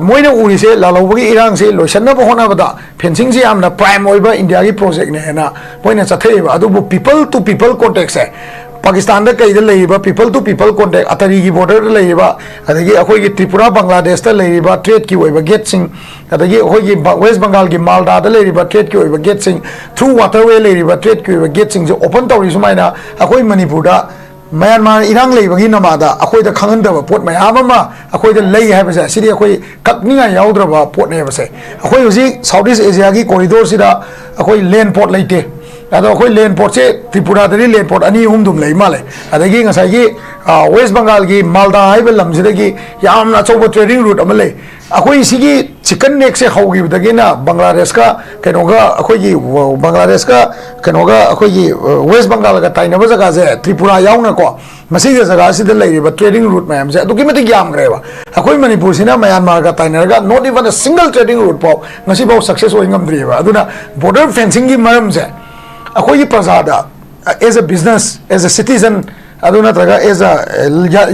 ꯃꯣꯏꯅ ꯎꯔꯤꯁꯦ ꯂꯥꯜꯍꯧꯕꯒꯤ ꯏꯔꯥꯡꯁꯦ ꯂꯣꯏꯁꯤꯟꯅꯕ ꯍꯣꯠꯅꯕꯗ ꯐꯦꯟꯁꯤꯡꯁꯦ ꯌꯥꯝꯅ ꯄ꯭ꯔꯥꯏꯝ ꯑꯣꯏꯕ ꯏꯟꯗꯤꯌꯥꯒꯤ ꯄ꯭ꯔꯣꯖꯦꯛꯅꯦ ꯍꯥꯏꯅ ꯃꯣꯏꯅ ꯆꯠꯊꯩꯑꯕ꯫ ꯑꯗꯨꯕꯨ ꯄꯤꯄꯜ ꯇꯨ ꯄꯤꯄꯜ ꯀꯣꯟꯇꯦꯛꯁꯦ, ꯄꯥꯀꯤꯁꯇꯥꯟꯗ ꯀꯩꯗ ꯂꯩꯔꯤꯕ ꯄꯤꯄꯜ ꯇꯨ ꯄꯤꯄꯜ ꯀꯣꯟꯇꯦꯛ, ꯑꯇꯔꯤꯒꯤ ꯕꯣꯔꯗꯔꯗ ꯂꯩꯔꯤꯕ, ꯑꯗꯒꯤ ꯑꯩꯈꯣꯏꯒꯤ ꯇ꯭ꯔꯤꯄꯨꯔꯥ ꯕꯪꯒ꯭ꯂꯥꯗꯦꯁꯇ ꯂꯩꯔꯤꯕ ꯇ꯭ꯔꯦꯗꯀꯤ ꯑꯣꯏꯕ ꯒꯦꯠꯁꯤꯡ, ꯑꯗꯒꯤ ꯑꯩꯈꯣꯏꯒꯤ ꯕ-, ꯋꯦꯁ ꯕꯪꯒꯥꯜꯒꯤ ꯃꯥꯜꯗꯥꯗ ꯂꯩꯔꯤꯕ ꯇ꯭ꯔꯦꯗꯀꯤ ꯑꯣꯏꯕ ꯒꯦꯠꯁꯤꯡ, ꯊ꯭ꯔꯨ ꯋꯥꯇꯔꯋꯦ ꯂꯩꯔꯤꯕ ꯇ꯭ꯔꯦꯗꯀꯤ ꯑꯣꯏꯕ ꯒꯦꯠꯁꯤꯡꯁꯦ ꯑꯣꯄꯟ ꯇꯧꯔꯤ꯫ ꯁꯨꯃꯥꯏꯅ ꯑꯩꯈꯣꯏ ꯃꯅꯤꯄꯨꯔꯗ ꯃ꯭ꯌꯥꯟꯃꯥꯔ ꯏꯔꯥꯡ ꯂꯩꯕꯒꯤ ꯅꯃꯥꯗ ꯑꯩꯈꯣꯏꯗ ꯈꯪꯍꯟꯗꯕ ꯄꯣꯠ ꯃꯌꯥꯝ ꯑꯃ ꯑꯩꯈꯣꯏꯗ ꯂꯩ ꯍꯥꯏꯕꯁꯦ, ꯁꯤꯗꯤ ꯑꯩꯈꯣꯏ ꯀꯛꯅꯤꯡꯉꯥꯏ ꯌꯥꯎꯗ꯭ꯔꯕ ꯄꯣꯠꯅꯦꯕꯁꯦ꯫ ꯑꯩꯈꯣꯏ ꯍꯧꯖꯤꯛ ꯁꯥꯎꯠ ꯏꯁ ꯑꯦꯁꯤꯌꯥꯒꯤ ꯀꯣꯔꯤꯗꯣꯔꯁꯤꯗ ꯑꯩꯈꯣꯏ ꯂꯦꯟ ꯄꯣꯔꯠ ꯂꯩꯇꯦ꯫ ꯑꯗꯣ ꯑꯩꯈꯣꯏ ꯂꯦꯟ ꯄꯣꯔꯠꯁꯦ ꯇ꯭ꯔꯤꯄꯨꯔꯥꯗꯗꯤ ꯂꯦꯟ ꯄꯣꯔꯠ ꯑꯅꯤ ꯑꯍꯨꯝ ꯑꯗꯨꯝ ꯂꯩ ꯃꯥꯜꯂꯦ꯫ ꯑꯗꯒꯤ ꯉꯁꯥꯏꯒꯤ ꯋꯦꯁ ꯕꯪꯒꯥꯜꯒꯤ ꯃꯥꯜꯗꯥ ꯍꯥꯏꯕ ꯂꯝꯁꯤꯗꯒꯤ ꯌꯥꯝꯅ ꯑꯆꯧꯕ ꯇ꯭ꯔꯦꯗꯤꯡ ꯔꯨꯠ ꯑꯃ ꯂꯩ꯫ ꯑꯩꯈꯣꯏ ꯁꯤꯒꯤ ꯆꯤꯀꯟ ꯅꯦꯛꯁꯦ ꯍꯧꯈꯤꯕꯗꯒꯤꯅ ꯕꯪꯒ꯭ꯂꯥꯗꯦꯁꯀ ꯀꯩꯅꯣꯒ ꯑꯩꯈꯣꯏꯒꯤ ꯕꯪꯒ꯭ꯂꯥꯗꯦꯁꯀ ꯀꯩꯅꯣꯒ ꯑꯩꯈꯣꯏꯒꯤ ꯋꯦꯁ ꯕꯪꯒꯥꯜꯒ ꯇꯥꯏꯅꯕ ꯖꯒꯥꯁꯦ ꯇ꯭ꯔꯤꯄꯨꯔꯥ ꯌꯥꯎꯅꯀꯣ, ꯃꯁꯤꯒꯤ ꯖꯒꯥꯁꯤꯗ ꯂꯩꯔꯤꯕ ꯇ꯭ꯔꯦꯗꯤꯡ ꯔꯨꯠ ꯃꯌꯥꯝꯁꯦ ꯑꯗꯨꯛꯀꯤ ꯃꯇꯤꯛ ꯌꯥꯝꯈ꯭ꯔꯦꯕ꯫ ꯑꯩꯈꯣꯏ ꯃꯅꯤꯄꯨꯔꯁꯤꯅ ꯃꯌꯥꯟꯃꯥꯔꯒ ꯇꯥꯏꯅꯔꯒ not even a single trading route ꯐꯥꯎ ꯉꯁꯤꯐꯥꯎ ꯁꯛꯁꯦꯁ ꯑꯣꯏ ꯉꯝꯗ꯭ꯔꯤꯑꯕ꯫ ꯑꯗꯨꯅ ꯕꯣꯔꯗꯔ ꯐꯦꯟꯁꯤꯡꯒꯤ ꯃꯔꯝꯁꯦ ꯑꯩꯈꯣꯏꯒꯤ ꯄ꯭ꯔꯖꯥꯗ, as a business, as a citizen, ꯑꯗꯨ ꯅꯠꯇ꯭ꯔꯒ as a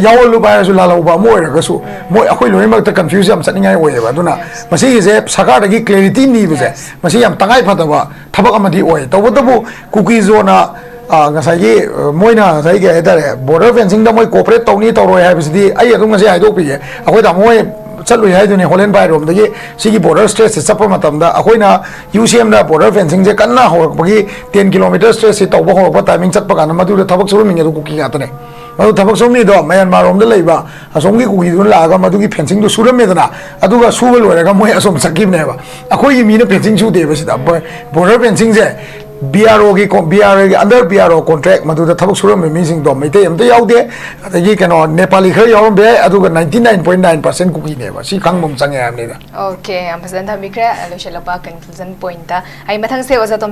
ꯌꯥꯎꯍꯜꯂꯨꯕ ꯍꯥꯏꯔꯁꯨ, ꯂꯥꯜꯍꯧꯕ ꯑꯃ ꯑꯣꯏꯔꯒꯁꯨ, ꯃꯣꯏ ꯑꯩꯈꯣꯏ ꯂꯣꯏꯅꯃꯛꯇ ꯀꯟꯐ꯭ꯌꯨꯁ ꯌꯥꯝ ꯆꯠꯅꯤꯡꯉꯥꯏ ꯑꯣꯏꯌꯦꯕ꯫ ꯑꯗꯨꯅ ꯃꯁꯤꯒꯤꯁꯦ ꯁꯔꯀꯥꯔꯗꯒꯤ ꯀ꯭ꯂꯦꯔꯤꯇꯤ ꯅꯤꯕꯁꯦ, ꯃꯁꯤ ꯌꯥꯝ ꯇꯉꯥꯏ ꯐꯗꯕ ꯊꯕꯛ ꯑꯃꯗꯤ ꯑꯣꯏ꯫ ꯇꯧꯕꯇꯕꯨ ꯀꯨꯀꯤ ꯖꯣꯟꯅ ꯉꯁꯥꯏꯒꯤ ꯃꯣꯏꯅ ꯉꯁꯥꯏ ꯀꯩ ꯍꯥꯏꯇꯥꯔꯦ, ꯕꯣꯔꯗꯔ ꯐꯦꯟꯁꯤꯡꯗ ꯃꯣꯏ ꯀꯣꯑꯣꯄꯔꯦꯠ ꯇꯧꯅꯤ ꯇꯧꯔꯣꯏ ꯍꯥꯏꯕꯁꯤꯗꯤ ꯑꯩ ꯑꯗꯨꯝ ꯉꯁꯤ ꯍꯥꯏꯗꯣꯛꯄꯤꯒꯦ꯫ ꯑꯩꯈꯣꯏ ꯇꯥꯃꯣ ꯍꯣꯏ ꯆꯠꯂꯨꯏ ꯍꯥꯏꯗꯨꯅꯤ ꯍꯣꯂꯦꯟ ꯕꯥꯏꯔꯣꯝꯗꯒꯤ꯫ ꯁꯤꯒꯤ ꯕꯣꯔꯗꯔ ꯁ꯭ꯇ꯭ꯔꯦꯠꯁꯦ ꯆꯠꯄ ꯃꯇꯝꯗ ꯑꯩꯈꯣꯏꯅ ꯌꯨ ꯁꯤ ꯑꯦꯝꯗ ꯕꯣꯔꯗꯔ ꯐꯦꯟꯁꯤꯡꯁꯦ ꯀꯟꯅ ꯍꯧꯔꯛꯄꯒꯤ, ꯇꯦꯟ ꯀꯤꯂꯣꯃꯤꯇꯔ ꯁ꯭ꯇ꯭ꯔꯦꯠꯁꯤ ꯇꯧꯕ ꯍꯧꯔꯛꯄ ꯇꯥꯏꯃꯤꯡ ꯆꯠꯄ ꯀꯥꯟꯗ ꯃꯗꯨꯗ ꯊꯕꯛ ꯁꯨꯔꯝꯃꯤꯉꯩꯗ ꯀꯨꯀꯤ ꯉꯥꯛꯇꯅꯦ꯫ ꯃꯗꯨ ꯊꯕꯛ ꯁꯨꯔꯝꯃꯤꯗꯣ ꯃꯌꯥꯟꯃꯥꯔ ꯔꯣꯝꯗ ꯂꯩꯕ ꯑꯁꯣꯝꯒꯤ ꯀꯨꯀꯤꯗꯨꯅ ꯂꯥꯛꯑꯒ ꯃꯗꯨꯒꯤ ꯐꯦꯟꯁꯤꯡꯗꯨ ꯁꯨꯔꯝꯃꯦꯗꯅ, ꯑꯗꯨꯒ ꯁꯨꯕ ꯂꯣꯏꯔꯒ ꯃꯣꯏ ꯑꯁꯣꯝ ꯆꯠꯈꯤꯕꯅꯦꯕ꯫ ꯑꯩꯈꯣꯏꯒꯤ ꯃꯤꯅ ꯐꯦꯟꯁꯤꯡ ꯁꯨꯗꯦꯕ ꯁꯤꯗ꯫ ꯕꯣꯔꯗꯔ ꯐꯦꯟꯁꯤꯡꯁꯦ ꯕꯤ ꯑꯥꯔ ꯑꯣꯒꯤ, ꯕꯤ ꯑꯥꯔ ꯑꯣꯒꯤ ꯑꯟꯗꯔ ꯕꯤ ꯑꯥꯔ ꯑꯣ ꯀꯣꯟꯇ꯭ꯔꯦꯛ ꯃꯗꯨꯗ ꯊꯕꯛ ꯁꯨꯔꯝꯕ ꯃꯤꯁꯤꯡꯗꯣ ꯃꯩꯇꯩ ꯑꯝꯇ ꯌꯥꯎꯗꯦ꯫ ꯑꯗꯒꯤ ꯀꯩꯅꯣ ꯅꯦꯄꯥꯂꯤ ꯈꯔ ꯌꯥꯎꯔꯝꯕ ꯌꯥꯏ, ꯑꯗꯨꯒ ninety nine point nine percent ꯀꯨꯀꯤꯅꯦꯕ꯫ ꯁꯤ ꯈꯪꯕ ꯑꯃ ꯆꯪꯉꯦ ꯍꯥꯏꯕꯅꯤꯗ꯫ ꯑꯣꯀꯦ, ꯌꯥꯝ ꯐꯖꯅ ꯊꯝꯕꯤꯈ꯭ꯔꯦ꯫ ꯂꯣꯏꯁꯤꯜꯂꯛꯄ ꯀꯟꯀ꯭ꯂꯨꯖꯟ ꯄꯣꯏꯟꯠꯇ ꯑꯩ ꯃꯊꯪꯁꯦ ꯑꯣꯖꯥ ꯇꯣꯝ